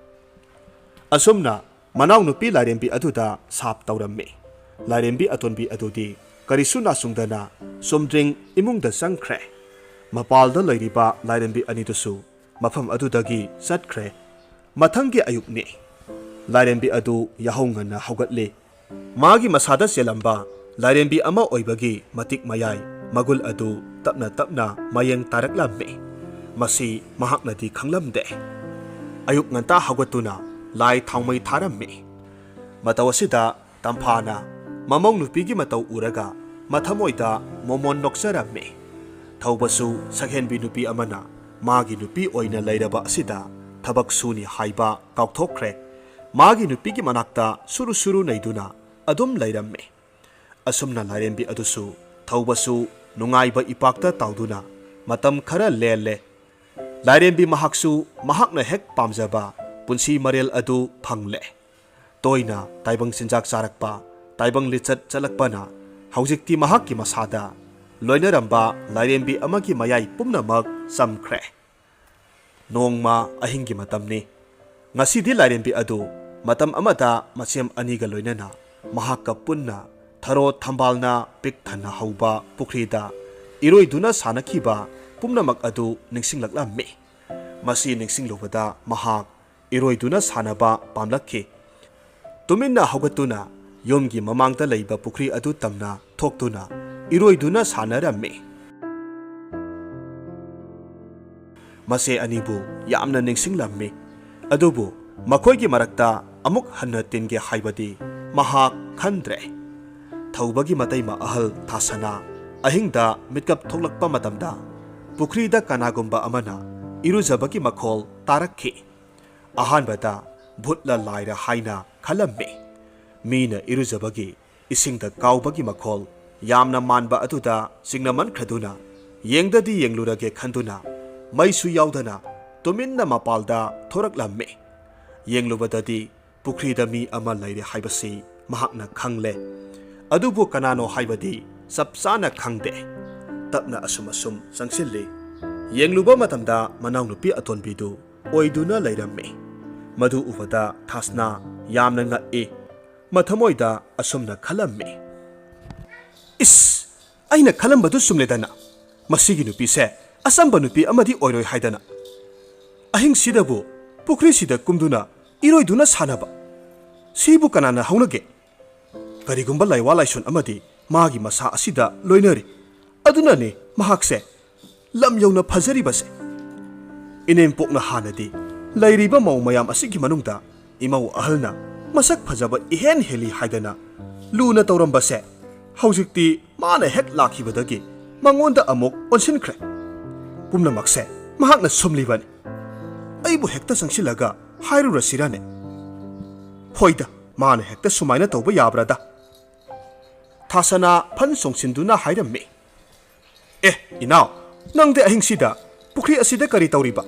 ꯑꯁꯨꯝꯅ ꯃꯅꯥꯎꯅꯨꯄꯤ ꯂꯥꯏꯔꯦꯝꯕꯤ ꯑꯗꯨꯗ ꯁꯥꯞ ꯇꯧꯔꯝꯃꯤ꯫ ꯂꯥꯏꯔꯦꯝꯕꯤ ꯑꯇꯣꯟꯕꯤ ꯑꯗꯨꯗꯤ ꯀꯔꯤꯁꯨ ꯅꯥꯆꯨꯡꯗꯅ ꯆꯨꯝꯗ꯭ꯔꯤꯡ ꯏꯃꯨꯡꯗ ꯆꯪꯈ꯭ꯔꯦ꯫ ꯃꯄꯥꯜꯗ ꯂꯩꯔꯤꯕ ꯂꯥꯏꯔꯦꯝꯕꯤ ꯑꯅꯤꯗꯨꯁꯨ ꯃꯐꯝ ꯑꯗꯨꯗꯒꯤ ꯆꯠꯈ꯭ꯔꯦ꯫ ꯃꯊꯪꯒꯤ ꯑꯌꯨꯛꯅꯤ꯫ ꯂꯥꯏꯔꯦꯝꯕꯤ ꯑꯗꯨ ꯌꯥꯍꯧ ꯉꯟꯅ ꯍꯧꯒꯠꯂꯤ꯫ ꯃꯥꯒꯤ ꯃꯁꯥꯗ ꯆꯦꯜꯂꯝꯕ ꯂꯥꯏꯔꯦꯝꯕꯤ ꯑꯃ ꯑꯣꯏꯕꯒꯤ ꯃꯇꯤꯛ ꯃꯌꯥꯏ ꯃꯒꯨꯜ ꯑꯗꯨ ꯇꯞꯅ ꯇꯞꯅ ꯃꯌꯦꯡ ꯇꯥꯔꯛꯂꯝꯃꯤ꯫ ꯃꯁꯤ ꯃꯍꯥꯛꯅꯗꯤ ꯈꯪꯂꯝꯗꯦ꯫ ꯑꯌꯨꯛ ꯉꯟꯇꯥ ꯍꯧꯒꯠꯇꯨꯅ ꯂꯥꯏ ꯊꯥꯎꯃꯩ ꯊꯥꯔꯝꯃꯤ꯫ ꯃꯇꯧ ꯑꯁꯤꯗ ꯇꯝꯐꯥꯅ ꯃꯃꯧ ꯅꯨꯄꯤꯒꯤ ꯃꯇꯧ ꯎꯔꯒ ꯃꯊꯃꯣꯏꯗ ꯃꯣꯃꯣꯟ ꯅꯣꯛꯆꯔꯝꯃꯤ꯫ ꯊꯧꯕꯁꯨ ꯁꯛꯍꯦꯟꯕꯤ ꯅꯨꯄꯤ ꯑꯃꯅ ꯃꯥꯒꯤ ꯅꯨꯄꯤ ꯑꯣꯏꯅ ꯂꯩꯔꯕ ꯑꯁꯤꯗ ꯊꯕꯛ ꯁꯨꯅꯤ ꯍꯥꯏꯕ ꯀꯥꯎꯊꯣꯛꯈ꯭ꯔꯦ꯫ ꯃꯥꯒꯤ ꯅꯨꯄꯤꯒꯤ ꯃꯅꯥꯛꯇ ꯁꯨꯔꯨ ꯁꯨꯔꯨ ꯅꯩꯗꯨꯅ ꯑꯗꯨꯝ ꯂꯩꯔꯝꯃꯤ꯫ ꯑꯁꯨꯝꯅ ꯂꯥꯏꯔꯦꯝꯕꯤ ꯑꯗꯨꯁꯨ ꯊꯧꯕꯁꯨ ꯅꯨꯡꯉꯥꯏꯕ ꯏꯄꯥꯛꯇ ꯇꯥꯎꯗꯨꯅ ꯃꯇꯝ ꯈꯔ ꯂꯦꯜꯂꯦ꯫ ꯂꯥꯏꯔꯦꯝꯕꯤ ꯃꯍꯥꯛꯁꯨ ꯃꯍꯥꯛꯅ ꯍꯦꯛ ꯄꯥꯝꯖꯕ ꯄꯨꯟꯁꯤ ꯃꯔꯦꯜ ꯑꯗꯨ ꯐꯪꯂꯦ꯫ ꯇꯣꯏꯅ ꯇꯥꯏꯕꯪ ꯆꯤꯟꯖꯥꯛ ꯆꯥꯔꯛꯄ, ꯇꯥꯏꯕꯪ ꯂꯤꯆꯠ ꯆꯠꯂꯛꯄꯅ ꯍꯧꯖꯤꯛꯇꯤ ꯃꯍꯥꯛꯀꯤ ꯃꯁꯥꯗ ꯂꯣꯏꯅꯔꯝꯕ ꯂꯥꯏꯔꯦꯝꯕꯤ ꯑꯃꯒꯤ ꯃꯌꯥꯏ ꯄꯨꯝꯅꯃꯛ ꯆꯝꯈ꯭ꯔꯦ꯫ ꯅꯣꯡꯃ ꯑꯍꯤꯡꯒꯤ ꯃꯇꯝꯅꯤ꯫ ꯉꯁꯤꯗꯤ ꯂꯥꯏꯔꯦꯝꯕꯤ ꯑꯗꯨ ꯃꯇꯝ ꯑꯃꯗ ꯃꯁꯦꯝ ꯑꯅꯤꯒ ꯂꯣꯏꯅꯅ ꯃꯍꯥꯛꯀ ꯄꯨꯟꯅ ꯊꯔꯣ ꯊꯝꯕꯥꯜꯅ ꯄꯤꯛ ꯊꯟꯅ ꯍꯧꯕ ꯄꯨꯈ꯭ꯔꯤꯗ ꯏꯔꯣꯏꯗꯨꯅ ꯁꯥꯟꯅꯈꯤꯕ ꯄꯨꯝꯅꯃꯛ ꯑꯗꯨ ꯅꯤꯡꯁꯤꯡꯂꯛꯂꯝꯃꯤ꯫ ꯃꯁꯤ ꯅꯤꯡꯁꯤꯡꯂꯨꯕꯗ ꯃꯍꯥꯛ ꯏꯔꯣꯏꯗꯨꯅ ꯁꯥꯟꯅꯕ ꯄꯥꯝꯂꯛꯈꯤ꯫ ꯇꯨꯃꯤꯟꯅ ꯍꯧꯒꯠꯇꯨꯅ ꯌꯨꯝꯒꯤ ꯃꯃꯥꯡꯗ ꯂꯩꯕ ꯄꯨꯈ꯭ꯔꯤ ꯑꯗꯨ ꯇꯝꯅ ꯊꯣꯛꯇꯨꯅ ꯏꯔꯣꯏꯗꯨꯅ ꯁꯥꯟꯅꯔꯝꯃꯤ꯫ ꯃꯁꯦ ꯑꯅꯤꯕꯨ ꯌꯥꯝꯅ ꯅꯤꯡꯁꯤꯡꯂꯝꯃꯤ꯫ ꯑꯗꯨꯕꯨ ꯃꯈꯣꯏꯒꯤ ꯃꯔꯛꯇ ꯑꯃꯨꯛ ꯍꯟꯅ ꯇꯤꯟꯒꯦ ꯍꯥꯏꯕꯗꯤ ꯃꯍꯥꯛ ꯈꯟꯗ꯭ꯔꯦ꯫ ꯊꯧꯕꯒꯤ ꯃꯇꯩꯃ ꯑꯍꯜ ꯊꯥꯁꯅꯥ ꯑꯍꯤꯡꯗ ꯃꯤꯠꯀꯞ ꯊꯣꯛꯂꯛꯄ ꯃꯇꯝꯗ ꯄꯨꯈ꯭ꯔꯤꯗ ꯀꯅꯥꯒꯨꯝꯕ ꯑꯃꯅ ꯏꯔꯨꯖꯕꯒꯤ ꯃꯈꯣꯜ ꯇꯥꯔꯛꯈꯤ꯫ ꯑꯍꯥꯟꯕꯗ ꯚꯨꯠꯂ ꯂꯥꯏꯔ ꯍꯥꯏꯅ ꯈꯜꯂꯝꯃꯤ꯫ ꯃꯤꯅ ꯏꯔꯨꯖꯕꯒꯤ ꯏꯁꯤꯡꯗ ꯀꯥꯎꯕꯒꯤ ꯃꯈꯣꯜ ꯌꯥꯝꯅ ꯃꯥꯟꯕ ꯑꯗꯨꯗ ꯆꯤꯡꯅꯃꯟꯈ꯭ꯔꯗꯨꯅ ꯌꯦꯡꯗꯗꯤ ꯌꯦꯡꯂꯨꯔꯒꯦ ꯈꯟꯗꯨꯅ ꯃꯩꯁꯨ ꯌꯥꯎꯗꯅ ꯇꯨꯃꯤꯟꯅ ꯃꯄꯥꯜꯗ ꯊꯣꯔꯛꯂꯝꯃꯤ꯫ ꯌꯦꯡꯂꯨꯕꯗꯗꯤ ꯄꯨꯈ꯭ꯔꯤꯗ ꯃꯤ ꯑꯃ ꯂꯩꯔꯦ ꯍꯥꯏꯕꯁꯤ ꯃꯍꯥꯛꯅ ꯈꯪꯂꯦ꯫ ꯑꯗꯨꯕꯨ ꯀꯅꯥꯅꯣ ꯍꯥꯏꯕꯗꯤ ꯆꯞ ꯆꯥꯅ ꯈꯪꯗꯦ꯫ ꯇꯞꯅ ꯑꯁꯨꯝ ꯑꯁꯨꯝ ꯆꯪꯁꯤꯜꯂꯤ꯫ ꯌꯦꯡꯂꯨꯕ ꯃꯇꯝꯗ ꯃꯅꯥꯎꯅꯨꯄꯤ ꯑꯇꯣꯟꯕꯤꯗꯨ ꯑꯣꯏꯗꯨꯅ ꯂꯩꯔꯝꯃꯤ꯫ ꯃꯗꯨ ꯎꯕꯗ ꯊꯥꯁꯅꯥ ꯌꯥꯝꯅ ꯉꯛꯏ꯫ ꯃꯊꯃꯣꯏꯗ ꯑꯁꯨꯝꯅ ꯈꯜꯂꯝꯃꯤ, "ꯏꯁ! ꯑꯩꯅ ꯈꯜꯂꯝꯕꯗꯨ ꯆꯨꯝꯂꯦꯗꯅ꯫ ꯃꯁꯤꯒꯤ ꯅꯨꯄꯤꯁꯦ ꯑꯆꯝꯕ ꯅꯨꯄꯤ ꯑꯃꯗꯤ ꯑꯣꯏꯔꯣꯏ ꯍꯥꯏꯗꯅ꯫ ꯑꯍꯤꯡꯁꯤꯗꯕꯨ ꯄꯨꯈ꯭ꯔꯤꯁꯤꯗ ꯀꯨꯝꯗꯨꯅ ꯏꯔꯣꯏꯗꯨꯅ ꯁꯥꯟꯅꯕ꯫ ꯁꯤꯕꯨ ꯀꯅꯥꯅ ꯍꯧꯅꯒꯦ? ꯀꯔꯤꯒꯨꯝꯕ ꯂꯥꯏꯋꯥ ꯂꯥꯏꯁꯣꯟ ꯑꯃꯗꯤ ꯃꯥꯒꯤ ꯃꯁꯥ ꯑꯁꯤꯗ ꯂꯣꯏꯅꯔꯤ꯫ ꯑꯗꯨꯅꯅꯤ ꯃꯍꯥꯛꯁꯦ ꯂꯝ ꯌꯧꯅ ꯐꯖꯔꯤꯕꯁꯦ꯫ ꯏꯅꯦꯝꯄꯣꯛꯅ ꯍꯥꯟꯅꯗꯤ ꯂꯩꯔꯤꯕ ꯃꯧ ꯃꯌꯥꯝ ꯑꯁꯤꯒꯤ ꯃꯅꯨꯡꯗ ꯏꯃꯧ ꯑꯍꯜꯅ ꯃꯁꯛ ꯐꯖꯕ ꯏꯍꯦꯟ ꯍꯦꯜꯂꯤ ꯍꯥꯏꯗꯅ ꯂꯨꯅ ꯇꯧꯔꯝꯕꯁꯦ, ꯍꯧꯖꯤꯛꯇꯤ ꯃꯥꯅ ꯍꯦꯛ ꯂꯥꯛꯈꯤꯕꯗꯒꯤ ꯃꯉꯣꯟꯗ ꯑꯃꯨꯛ ꯑꯣꯟꯁꯤꯟꯈ꯭ꯔꯦ꯫ ꯄꯨꯝꯅꯃꯛꯁꯦ ꯃꯍꯥꯛꯅ ꯁꯨꯝꯂꯤꯕꯅꯤ꯫ ꯑꯩꯕꯨ ꯍꯦꯛꯇ ꯆꯪꯁꯤꯜꯂꯒ ꯍꯥꯏꯔꯨꯔꯁꯤꯔꯅꯦ? ꯍꯣꯏꯗ, ꯃꯥꯅ ꯍꯦꯛꯇ ꯁꯨꯃꯥꯏꯅ ꯇꯧꯕ ꯌꯥꯕ꯭ꯔꯥꯗ? ꯊꯥꯁꯅꯥ ꯐꯟ ꯆꯣꯡꯁꯤꯟꯗꯨꯅ ꯍꯥꯏꯔꯝꯃꯤ꯫ "ꯑꯦ, ꯏꯅꯥꯎ, ꯅꯪꯗꯤ ꯑꯍꯤꯡꯁꯤꯗ ꯄꯨꯈ꯭ꯔꯤ ꯑꯁꯤꯗ ꯀꯔꯤ ꯇꯧꯔꯤꯕ?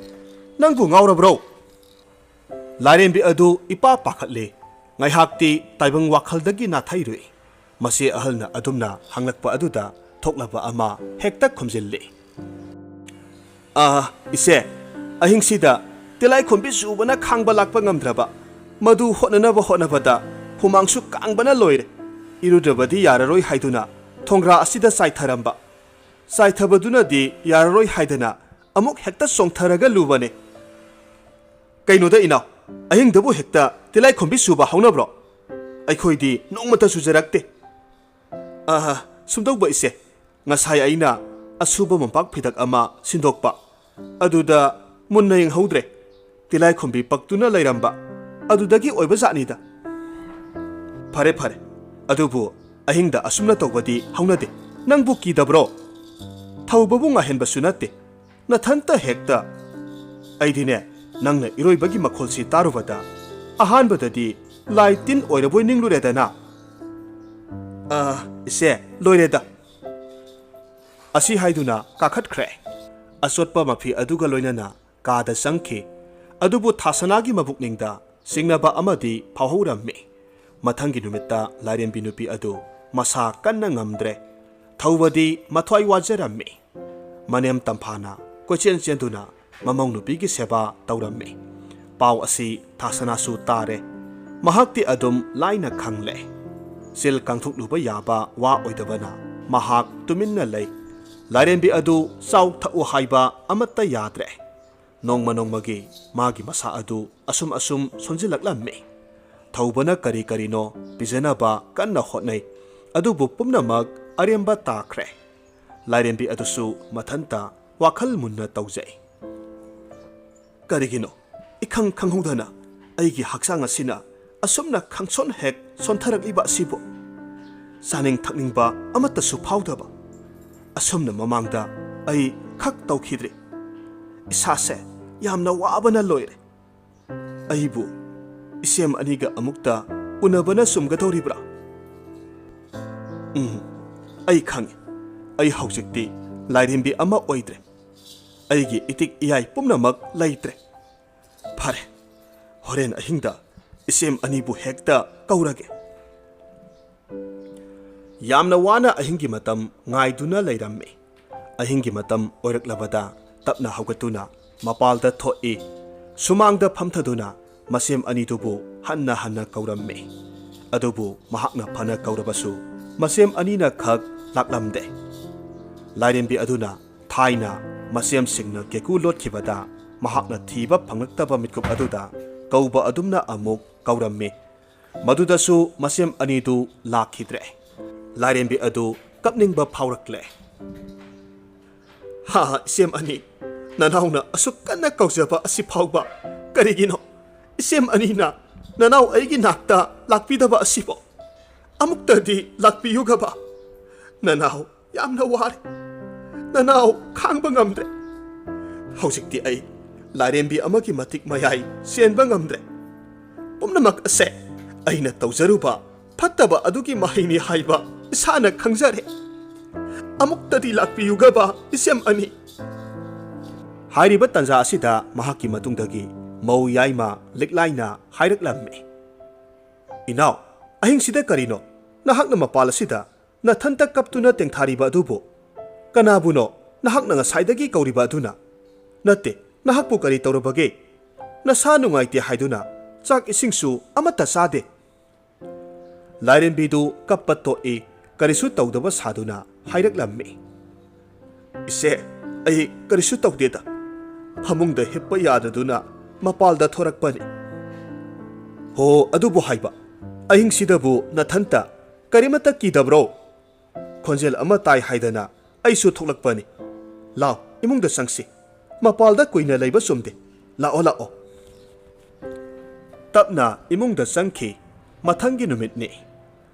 ꯅꯪꯕꯨ ꯉꯥꯎꯔꯕ꯭ꯔꯣ?" ꯂꯥꯏꯔꯦꯝꯕꯤ ꯑꯗꯨ ꯏꯄꯥ ꯄꯥꯈꯠꯂꯦ꯫ ꯉꯥꯏꯍꯥꯛꯇꯤ ꯇꯥꯏꯕꯪ ꯋꯥꯈꯜꯗꯒꯤ ꯅꯥꯊꯩꯔꯨꯏ꯫ ꯃꯆꯦ ꯑꯍꯜꯅ ꯑꯗꯨꯝꯅ ꯍꯪꯂꯛꯄ ꯑꯗꯨꯗ ꯊꯣꯛꯂꯕ ꯑꯃ ꯍꯦꯛꯇ ꯈꯨꯝꯖꯤꯜꯂꯤ꯫ "ꯑꯥ, ꯏꯆꯦ, ꯑꯍꯤꯡꯁꯤꯗ ꯇꯤꯂꯥꯏꯈꯣꯝꯕꯤ ꯆꯨꯕꯅ ꯈꯥꯡꯕ ꯂꯥꯛꯄ ꯉꯝꯗ꯭ꯔꯕ, ꯃꯗꯨ ꯍꯣꯠꯅꯅꯕ ꯍꯣꯠꯅꯕꯗ ꯍꯨꯃꯥꯡꯁꯨ ꯀꯥꯡꯕꯅ ꯂꯣꯏꯔꯦ꯫ ꯏꯔꯨꯗ꯭ꯔꯕꯗꯤ ꯌꯥꯔꯔꯣꯏ ꯍꯥꯏꯗꯨꯅ ꯊꯣꯡꯒ꯭ꯔꯥ ꯑꯁꯤꯗ ꯆꯥꯏꯊꯔꯝꯕ꯫ ꯆꯥꯏꯊꯕꯗꯨꯅꯗꯤ ꯌꯥꯔꯔꯣꯏ ꯍꯥꯏꯗꯅ ꯑꯃꯨꯛ ꯍꯦꯛꯇ ꯆꯣꯡꯊꯔꯒ ꯂꯨꯕꯅꯦ꯫ ꯀꯩꯅꯣꯗ ꯏꯅꯥꯎ, ꯑꯍꯤꯡꯗꯕꯨ ꯍꯦꯛꯇ ꯇꯤꯂꯥꯏꯈꯣꯝꯕꯤ ꯆꯨꯕ ꯍꯧꯅꯕ꯭ꯔꯣ? ꯑꯩꯈꯣꯏꯗꯤ ꯅꯣꯡꯃꯇ ꯆꯨꯖꯔꯛꯇꯦ꯫" "ꯑꯍ, ꯁꯨꯝꯗꯧꯕ ꯏꯆꯦ, ꯉꯁꯥꯏ ꯑꯩꯅ ꯑꯁꯨꯕ ꯃꯣꯝꯄꯥꯛ ꯐꯤꯗꯛ ꯑꯃ ꯁꯤꯟꯗꯣꯛꯄ, ꯑꯗꯨꯗ ꯃꯨꯟꯅ ꯌꯦꯡꯍꯧꯗ꯭ꯔꯦ꯫ ꯇꯤꯂꯥꯏꯈꯣꯝꯕꯤ ꯄꯛꯇꯨꯅ ꯂꯩꯔꯝꯕ, ꯑꯗꯨꯗꯒꯤ ꯑꯣꯏꯕ ꯖꯥꯠꯅꯤꯗ꯫" "ꯐꯔꯦ, ꯐꯔꯦ꯫ ꯑꯗꯨꯕꯨ ꯑꯍꯤꯡꯗ ꯑꯁꯨꯝꯅ ꯇꯧꯕꯗꯤ ꯍꯧꯅꯗꯦ꯫ ꯅꯪꯕꯨ ꯀꯤꯗꯕ꯭ꯔꯣ? ꯊꯧꯕꯕꯨ ꯉꯥꯏꯍꯟꯕꯁꯨ ꯅꯠꯇꯦ꯫ ꯅꯊꯟꯇ ꯍꯦꯛꯇ꯫" ꯑꯩꯗꯤꯅꯦ, ꯅꯪꯅ ꯏꯔꯣꯏꯕꯒꯤ ꯃꯈꯣꯜꯁꯤ ꯇꯥꯔꯨꯕꯗ ꯑꯍꯥꯟꯕꯗꯗꯤ ꯂꯥꯏ ꯇꯤꯟ ꯑꯣꯏꯔꯕꯣꯏ ꯅꯤꯡꯂꯨꯔꯦꯗꯅ꯫ "ꯑ, ꯏꯆꯦ, ꯂꯣꯏꯔꯦꯗ꯫" ꯑꯁꯤ ꯍꯥꯏꯗꯨꯅ ꯀꯥꯈꯠꯈ꯭ꯔꯦ꯫ ꯑꯆꯣꯠꯄ ꯃꯐꯤ ꯑꯗꯨꯒ ꯂꯣꯏꯅꯅ ꯀꯥꯗ ꯆꯪꯈꯤ꯫ ꯑꯗꯨꯕꯨ ꯊꯥꯁꯅꯥꯒꯤ ꯃꯕꯨꯛꯅꯤꯡꯗ ꯆꯤꯡꯅꯕ ꯑꯃꯗꯤ ꯐꯥꯎꯍꯧꯔꯝꯃꯤ꯫ ꯃꯊꯪꯒꯤ ꯅꯨꯃꯤꯠꯇ ꯂꯥꯏꯔꯦꯝꯕꯤ ꯅꯨꯄꯤ ꯑꯗꯨ ꯃꯁꯥ ꯀꯟꯅ ꯉꯝꯗ꯭ꯔꯦ꯫ ꯊꯧꯕꯗꯤ ꯃꯊ꯭ꯋꯥꯏ ꯋꯥꯖꯔꯝꯃꯤ꯫ ꯃꯅꯦꯝ ꯇꯝꯐꯥꯅ ꯀꯣꯏꯆꯦꯟ ꯆꯦꯟꯗꯨꯅ ꯃꯃꯧ ꯅꯨꯄꯤꯒꯤ ꯁꯦꯕꯥ ꯇꯧꯔꯝꯃꯤ꯫ ꯄꯥꯎ ꯑꯁꯤ ꯊꯥꯁꯅꯥꯁꯨ ꯇꯥꯔꯦ꯫ ꯃꯍꯥꯛꯇꯤ ꯑꯗꯨꯝ ꯂꯥꯏꯅ ꯈꯪꯂꯦ꯫ ꯆꯤꯜ ꯀꯥꯡꯊꯣꯛꯂꯨꯕ ꯌꯥꯕ ꯋꯥ ꯑꯣꯏꯗꯕꯅ ꯃꯍꯥꯛ ꯇꯨꯃꯤꯟꯅ ꯂꯩ꯫ ꯂꯥꯏꯔꯦꯝꯕꯤ ꯑꯗꯨ ꯆꯥꯎ ꯊꯛꯎ ꯍꯥꯏꯕ ꯑꯃꯠꯇ ꯌꯥꯗ꯭ꯔꯦ꯫ ꯅꯣꯡꯃ ꯅꯣꯡꯃꯒꯤ ꯃꯥꯒꯤ ꯃꯁꯥ ꯑꯗꯨ ꯑꯁꯨꯝ ꯑꯁꯨꯝ ꯁꯣꯟꯖꯤꯜꯂꯛꯂꯝꯃꯤ꯫ ꯊꯧꯕꯅ ꯀꯔꯤ ꯀꯔꯤꯅꯣ ꯄꯤꯖꯅꯕ ꯀꯟꯅ ꯍꯣꯠꯅꯩ, ꯑꯗꯨꯕꯨ ꯄꯨꯝꯅꯃꯛ ꯑꯔꯦꯝꯕ ꯇꯥꯈ꯭ꯔꯦ꯫ ꯂꯥꯏꯔꯦꯝꯕꯤ ꯑꯗꯨꯁꯨ ꯃꯊꯟꯇ ꯋꯥꯈꯜ ꯃꯨꯟꯅ ꯇꯧꯖꯩ꯫ "ꯀꯔꯤꯒꯤꯅꯣ ꯏꯈꯪ ꯈꯪꯍꯧꯗꯅ ꯑꯩꯒꯤ ꯍꯛꯆꯥꯡ ꯑꯁꯤꯅ ꯑꯁꯨꯝꯅ ꯈꯪꯁꯣꯟ ꯍꯦꯛ ꯁꯣꯟꯊꯔꯛꯂꯤꯕ ꯑꯁꯤꯕꯨ? ꯆꯥꯅꯤꯡ ꯊꯛꯅꯤꯡꯕ ꯑꯃꯠꯇꯁꯨ ꯐꯥꯎꯗꯕ꯫ ꯑꯁꯨꯝꯅ ꯃꯃꯥꯡꯗ ꯑꯩ ꯈꯛ ꯇꯧꯈꯤꯗ꯭ꯔꯤ꯫ ꯏꯁꯥꯁꯦ ꯌꯥꯝꯅ ꯋꯥꯕꯅ ꯂꯣꯏꯔꯦ꯫ ꯑꯩꯕꯨ ꯏꯁꯦꯝ ꯑꯅꯤꯒ ꯑꯃꯨꯛꯇ ꯎꯅꯕꯅ ꯆꯨꯝꯒꯗꯧꯔꯤꯕ꯭ꯔꯥ? ꯎꯝ, ꯑꯩ ꯈꯪꯏ꯫ ꯑꯩ ꯍꯧꯖꯤꯛꯇꯤ ꯂꯥꯏꯔꯦꯝꯕꯤ ꯑꯃ ꯑꯣꯏꯗ꯭ꯔꯦ꯫ ꯑꯩꯒꯤ ꯏꯇꯤꯛ ꯏꯌꯥꯏ ꯄꯨꯝꯅꯃꯛ ꯂꯩꯇ꯭ꯔꯦ꯫ ꯐꯔꯦ, ꯍꯣꯔꯦꯟ ꯑꯍꯤꯡꯗ ꯏꯁꯦꯝ ꯑꯅꯤꯕꯨ ꯍꯦꯛꯇ ꯀꯧꯔꯒꯦ꯫" ꯌꯥꯝꯅ ꯋꯥꯅ ꯑꯍꯤꯡꯒꯤ ꯃꯇꯝ ꯉꯥꯏꯗꯨꯅ ꯂꯩꯔꯝꯃꯤ꯫ ꯑꯍꯤꯡꯒꯤ ꯃꯇꯝ ꯑꯣꯏꯔꯛꯂꯕꯗ ꯇꯞꯅ ꯍꯧꯒꯠꯇꯨꯅ ꯃꯄꯥꯜꯗ ꯊꯣꯛꯏ꯫ ꯁꯨꯃꯥꯡꯗ ꯐꯝꯊꯗꯨꯅ ꯃꯁꯦꯝ ꯑꯅꯤꯗꯨꯕꯨ ꯍꯟꯅ ꯍꯟꯅ ꯀꯧꯔꯝꯃꯤ꯫ ꯑꯗꯨꯕꯨ ꯃꯍꯥꯛꯅ ꯐꯅ ꯀꯧꯔꯕꯁꯨ ꯃꯁꯦꯝ ꯑꯅꯤꯅ ꯈꯛ ꯂꯥꯛꯂꯝꯗꯦ꯫ ꯂꯥꯏꯔꯦꯝꯕꯤ ꯑꯗꯨꯅ ꯊꯥꯏꯅ ꯃꯁꯦꯝꯁꯤꯡꯅ ꯀꯦꯀꯨ ꯂꯣꯠꯈꯤꯕꯗ ꯃꯍꯥꯛꯅ ꯊꯤꯕ ꯐꯪꯂꯛꯇꯕ ꯃꯤꯠꯀꯨꯞ ꯑꯗꯨꯗ ꯀꯧꯕ ꯑꯗꯨꯝꯅ ꯑꯃꯨꯛ ꯀꯧꯔꯝꯃꯤ꯫ ꯃꯗꯨꯗꯁꯨ ꯃꯁꯦꯝ ꯑꯅꯤꯗꯨ ꯂꯥꯛꯈꯤꯗ꯭ꯔꯦ꯫ ꯂꯥꯏꯔꯦꯝꯕꯤ ꯑꯗꯨ ꯀꯞꯅꯤꯡꯕ ꯐꯥꯎꯔꯛꯂꯦ꯫ "ꯍꯥ, ꯏꯁꯦꯝ ꯑꯅꯤ, ꯅꯅꯥꯎꯅ ꯑꯁꯨꯛ ꯀꯟꯅ ꯀꯧꯖꯕ ꯑꯁꯤ ꯐꯥꯎꯕ ꯀꯔꯤꯒꯤꯅꯣ? ꯏꯁꯦꯝ ꯑꯅꯤꯅ ꯅꯅꯥꯎ ꯑꯩꯒꯤ ꯅꯥꯛꯇ ꯂꯥꯛꯄꯤꯗꯕ ꯑꯁꯤꯕꯣ? ꯑꯃꯨꯛꯇꯗꯤ ꯂꯥꯛꯄꯤꯌꯨꯒꯕ꯫ ꯅꯅꯥꯎ ꯌꯥꯝꯅ ꯋꯥꯔꯦ꯫ ꯅꯅꯥꯎ ꯈꯥꯡꯕ ꯉꯝꯗ꯭ꯔꯦ꯫ ꯍꯧꯖꯤꯛꯇꯤ ꯑꯩ ꯂꯥꯏꯔꯦꯝꯕꯤ ꯑꯃꯒꯤ ꯃꯇꯤꯛ ꯃꯌꯥꯏ ꯆꯦꯟꯕ ꯉꯝꯗ꯭ꯔꯦ꯫ ꯄꯨꯝꯅꯃꯛ ꯑꯁꯦ ꯑꯩꯅ ꯇꯧꯖꯔꯨꯕ ꯐꯠꯇꯕ ꯑꯗꯨꯒꯤ ꯃꯍꯩꯅꯤ ꯍꯥꯏꯕ ꯏꯁꯥꯅ ꯈꯪꯖꯔꯦ꯫ ꯑꯃꯨꯛꯇꯗꯤ ꯂꯥꯛꯄꯤꯌꯨꯒꯕ, ꯏꯆꯦꯝ ꯑꯅꯤ꯫" ꯍꯥꯏꯔꯤꯕ ꯇꯥꯟꯖꯥ ꯑꯁꯤꯗ ꯃꯍꯥꯛꯀꯤ ꯃꯇꯨꯡꯗꯒꯤ ꯃꯧ ꯌꯥꯏꯃ ꯂꯤꯛꯂꯥꯏꯅ ꯍꯥꯏꯔꯛꯂꯝꯃꯤ꯫ "ꯏꯅꯥꯎ, ꯑꯍꯤꯡꯁꯤꯗ ꯀꯔꯤꯅꯣ ꯅꯍꯥꯛꯅ ꯃꯄꯥꯜ ꯑꯁꯤꯗ ꯅꯊꯟꯇ ꯀꯞꯇꯨꯅ ꯇꯦꯡꯊꯥꯔꯤꯕ ꯑꯗꯨꯕꯨ? ꯀꯅꯥꯕꯨꯅꯣ ꯅꯍꯥꯛꯅ ꯉꯁꯥꯏꯗꯒꯤ ꯀꯧꯔꯤꯕ ꯑꯗꯨꯅ? ꯅꯠꯇꯦ, ꯅꯍꯥꯛꯄꯨ ꯀꯔꯤ ꯇꯧꯔꯕꯒꯦ? ꯅꯁꯥ ꯅꯨꯡꯉꯥꯏꯇꯦ ꯍꯥꯏꯗꯨꯅ ꯆꯥꯛ ꯏꯁꯤꯡꯁꯨ ꯑꯃꯠꯇ ꯆꯥꯗꯦ꯫" ꯂꯥꯏꯔꯦꯝꯕꯤꯗꯨ ꯀꯞꯄ ꯇꯣꯛꯏ, ꯀꯔꯤꯁꯨ ꯇꯧꯗꯕ ꯁꯥꯗꯨꯅ ꯍꯥꯏꯔꯛꯂꯝꯃꯤ꯫ "ꯏꯆꯦ, ꯑꯩ ꯀꯔꯤꯁꯨ ꯇꯧꯗꯦꯗ꯫ ꯐꯃꯨꯡꯗ ꯍꯤꯞꯄ ꯌꯥꯗꯗꯨꯅ ꯃꯄꯥꯜꯗ ꯊꯣꯔꯛꯄꯅꯤ꯫ "ꯍꯣ, ꯑꯗꯨꯕꯨ ꯍꯥꯏꯕ, ꯑꯍꯤꯡꯁꯤꯗꯕꯨ ꯅꯊꯟꯇ ꯀꯔꯤꯃꯠꯇ ꯀꯤꯗꯕ꯭ꯔꯣ?" ꯈꯣꯟꯖꯦꯜ ꯑꯃ ꯇꯥꯏ ꯍꯥꯏꯗꯅ ꯑꯩꯁꯨ ꯊꯣꯛꯂꯛꯄꯅꯤ꯫ "ꯂꯥꯎ, ꯏꯃꯨꯡꯗ ꯆꯪꯁꯤ꯫ ꯃꯄꯥꯜꯗ ꯀꯨꯏꯅ ꯂꯩꯕ ꯆꯨꯝꯗꯦ꯫ ꯂꯥꯛꯑꯣ, ꯂꯥꯛꯑꯣ꯫" ꯇꯞꯅ ꯏꯃꯨꯡꯗ ꯆꯪꯈꯤ꯫ ꯃꯊꯪꯒꯤ ꯅꯨꯃꯤꯠꯅꯤ꯫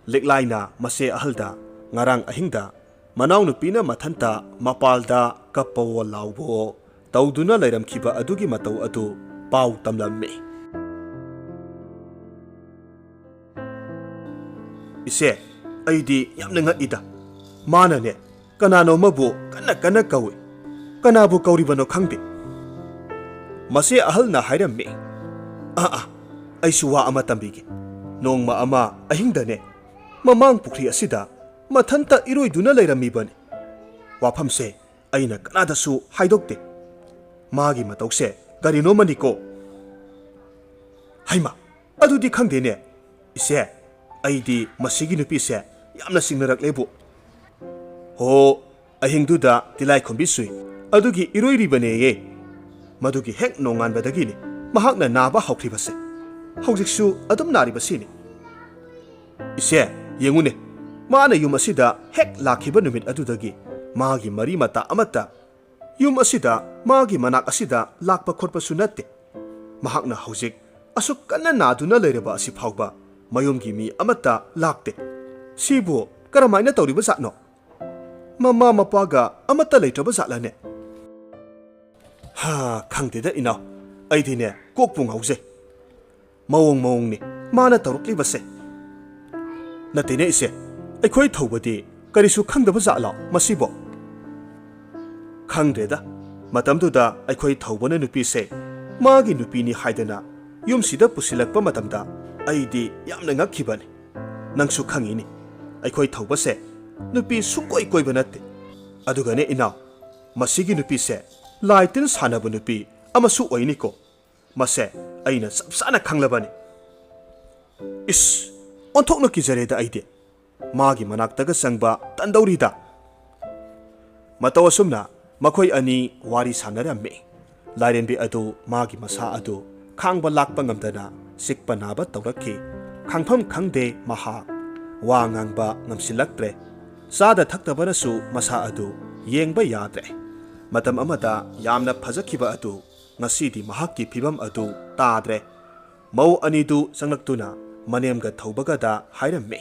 ꯂꯤꯛꯂꯥꯏꯅ ꯃꯆꯦ ꯑꯍꯜꯗ ꯉꯔꯥꯡ ꯑꯍꯤꯡꯗ ꯃꯅꯥꯎꯅꯨꯄꯤꯅ ꯃꯊꯟꯇ ꯃꯄꯥꯜꯗ ꯀꯞꯄꯋꯣ ꯂꯥꯎꯕꯋꯣ ꯇꯧꯗꯨꯅ ꯂꯩꯔꯝꯈꯤꯕ ꯑꯗꯨꯒꯤ ꯃꯇꯧ ꯑꯗꯨ ꯄꯥꯎ ꯇꯝꯂꯝꯃꯤ꯫ "ꯏꯆꯦ, ꯑꯩꯗꯤ ꯌꯥꯝꯅ ꯉꯛꯏꯗ꯫ ꯃꯥꯅꯅꯦ, ꯀꯅꯥꯅꯣ ꯑꯃꯕꯨ ꯀꯟꯅ ꯀꯟꯅ ꯀꯧꯏ꯫ ꯀꯅꯥꯕꯨ ꯀꯧꯔꯤꯕꯅꯣ ꯈꯪꯗꯦ꯫" ꯃꯆꯦ ꯑꯍꯜꯅ ꯍꯥꯏꯔꯝꯃꯤ꯫ "ꯑꯥ, ꯑꯥ, ꯑꯩꯁꯨ ꯋꯥ ꯑꯃ ꯇꯝꯕꯤꯒꯦ꯫ ꯅꯣꯡꯃ ꯑꯃ ꯑꯍꯤꯡꯗꯅꯦ, ꯃꯃꯥꯡ ꯄꯨꯈ꯭ꯔꯤ ꯑꯁꯤꯗ ꯃꯊꯟꯇ ꯏꯔꯣꯏꯗꯨꯅ ꯂꯩꯔꯝꯃꯤꯕꯅꯤ꯫ ꯋꯥꯐꯝꯁꯦ ꯑꯩꯅ ꯀꯅꯥꯗꯁꯨ ꯍꯥꯏꯗꯣꯛꯇꯦ꯫ ꯃꯥꯒꯤ ꯃꯇꯧꯁꯦ ꯀꯔꯤꯅꯣꯃꯅꯤꯀꯣ꯫" "ꯍꯩꯃꯥ, ꯑꯗꯨꯗꯤ ꯈꯪꯗꯦꯅꯦ꯫ ꯏꯆꯦ, ꯑꯩꯗꯤ ꯃꯁꯤꯒꯤ ꯅꯨꯄꯤꯁꯦ ꯌꯥꯝꯅ ꯆꯤꯡꯅꯔꯛꯂꯦꯕꯨ꯫ ꯍꯣ, ꯑꯍꯤꯡꯗꯨꯗ ꯇꯤꯂꯥꯏꯈꯣꯝꯕꯤ ꯆꯨꯏ, ꯑꯗꯨꯒꯤ ꯏꯔꯣꯏꯔꯤꯕꯅꯦꯌꯦ꯫ ꯃꯗꯨꯒꯤ ꯍꯦꯛ ꯅꯣꯡꯉꯥꯟꯕꯗꯒꯤꯅꯤ ꯃꯍꯥꯛꯅ ꯅꯥꯕ ꯍꯧꯈ꯭ꯔꯤꯕꯁꯦ꯫ ꯍꯧꯖꯤꯛꯁꯨ ꯑꯗꯨꯝ ꯅꯥꯔꯤꯕꯁꯤꯅꯤ꯫ ꯏꯆꯦ, ꯌꯦꯡꯉꯨꯅꯦ, ꯃꯥꯅ ꯌꯨꯝ ꯑꯁꯤꯗ ꯍꯦꯛ ꯂꯥꯛꯈꯤꯕ ꯅꯨꯃꯤꯠ ꯑꯗꯨꯗꯒꯤ ꯃꯥꯒꯤ ꯃꯔꯤ ꯃꯇꯥ ꯑꯃꯠꯇ ꯌꯨꯝ ꯑꯁꯤꯗ, ꯃꯥꯒꯤ ꯃꯅꯥꯛ ꯑꯁꯤꯗ ꯂꯥꯛꯄ ꯈꯣꯠꯄꯁꯨ ꯅꯠꯇꯦ꯫ ꯃꯍꯥꯛꯅ ꯍꯧꯖꯤꯛ ꯑꯁꯨꯛ ꯀꯟꯅ ꯅꯥꯗꯨꯅ ꯂꯩꯔꯕ ꯑꯁꯤ ꯐꯥꯎꯕ ꯃꯌꯨꯝꯒꯤ ꯃꯤ ꯑꯃꯠꯇ ꯂꯥꯛꯇꯦ꯫ ꯁꯤꯕꯨ ꯀꯔꯝꯍꯥꯏꯅ ꯇꯧꯔꯤꯕ ꯖꯥꯠꯅꯣ? ꯃꯃꯥ ꯃꯄꯥꯒ ꯑꯃꯠꯇ ꯂꯩꯇ꯭ꯔꯕ ꯖꯥꯠꯂꯅꯦ?" "ꯍꯥ, ꯈꯪꯗꯦꯗ ꯏꯅꯥꯎ, ꯑꯩꯗꯤꯅꯦ ꯀꯣꯛꯄꯨ ꯉꯥꯎꯖꯩ꯫ ꯃꯑꯣꯡ ꯃꯑꯣꯡꯅꯤ ꯃꯥꯅ ꯇꯧꯔꯛꯂꯤꯕꯁꯦ꯫" "ꯅꯠꯇꯦꯅꯦ ꯏꯆꯦ, ꯑꯩꯈꯣꯏ ꯊꯧꯕꯗꯤ ꯀꯔꯤꯁꯨ ꯈꯪꯗꯕ ꯖꯥꯠꯂꯣ ꯃꯁꯤꯕꯣ?" "ꯈꯪꯗ꯭ꯔꯦꯗ, ꯃꯇꯝꯗꯨꯗ ꯑꯩꯈꯣꯏ ꯊꯧꯕꯅ ꯅꯨꯄꯤꯁꯦ ꯃꯥꯒꯤ ꯅꯨꯄꯤꯅꯤ ꯍꯥꯏꯗꯅ ꯌꯨꯝꯁꯤꯗ ꯄꯨꯁꯤꯜꯂꯛꯄ ꯃꯇꯝꯗ ꯑꯩꯗꯤ ꯌꯥꯝꯅ ꯉꯛꯈꯤꯕꯅꯤ꯫ ꯅꯪꯁꯨ ꯈꯪꯉꯤꯅꯤ, ꯑꯩꯈꯣꯏ ꯊꯧꯕꯁꯦ ꯅꯨꯄꯤ ꯁꯨꯡꯀꯣꯏ ꯀꯣꯏꯕ ꯅꯠꯇꯦ꯫ ꯑꯗꯨꯒꯅꯦ ꯏꯅꯥꯎ, ꯃꯁꯤꯒꯤ ꯅꯨꯄꯤꯁꯦ ꯂꯥꯏ ꯇꯤꯟ ꯁꯥꯟꯅꯕ ꯅꯨꯄꯤ ꯑꯃꯁꯨ ꯑꯣꯏꯅꯤꯀꯣ꯫ ꯃꯁꯦ ꯑꯩꯅ ꯆꯞ ꯆꯥꯅ ꯈꯪꯂꯕꯅꯤ꯫" "ꯏꯁ, ꯑꯣꯟꯊꯣꯛꯅ ꯀꯤꯖꯔꯦꯗ ꯑꯩꯗꯤ꯫ ꯃꯥꯒꯤ ꯃꯅꯥꯛꯇꯒ ꯆꯪꯕ ꯇꯟꯗꯧꯔꯤꯗ꯫" ꯃꯇꯧ ꯑꯁꯨꯝꯅ ꯃꯈꯣꯏ ꯑꯅꯤ ꯋꯥꯔꯤ ꯁꯥꯟꯅꯔꯝꯃꯤ꯫ ꯂꯥꯏꯔꯦꯝꯕꯤ ꯑꯗꯨ ꯃꯥꯒꯤ ꯃꯁꯥ ꯑꯗꯨ ꯈꯥꯡꯕ ꯂꯥꯛꯄ ꯉꯝꯗꯅ ꯆꯤꯛꯄ ꯅꯥꯕ ꯇꯧꯔꯛꯈꯤ꯫ ꯈꯥꯡꯐꯝ ꯈꯪꯗꯦ ꯃꯍꯥꯛ꯫ ꯋꯥ ꯉꯥꯡꯕ ꯉꯝꯁꯤꯜꯂꯛꯇ꯭ꯔꯦ꯫ ꯆꯥꯗ ꯊꯛꯇꯕꯅꯁꯨ ꯃꯁꯥ ꯑꯗꯨ ꯌꯦꯡꯕ ꯌꯥꯗ꯭ꯔꯦ꯫ ꯃꯇꯝ ꯑꯃꯗ ꯌꯥꯝꯅ ꯐꯖꯈꯤꯕ ꯑꯗꯨ ꯉꯁꯤꯗꯤ ꯃꯍꯥꯛꯀꯤ ꯐꯤꯕꯝ ꯑꯗꯨ ꯇꯥꯗ꯭ꯔꯦ꯫ ꯃꯧ ꯑꯅꯤꯗꯨ ꯆꯪꯂꯛꯇꯨꯅ ꯃꯅꯦꯝꯒ ꯊꯧꯕꯒꯗ ꯍꯥꯏꯔꯝꯃꯤ,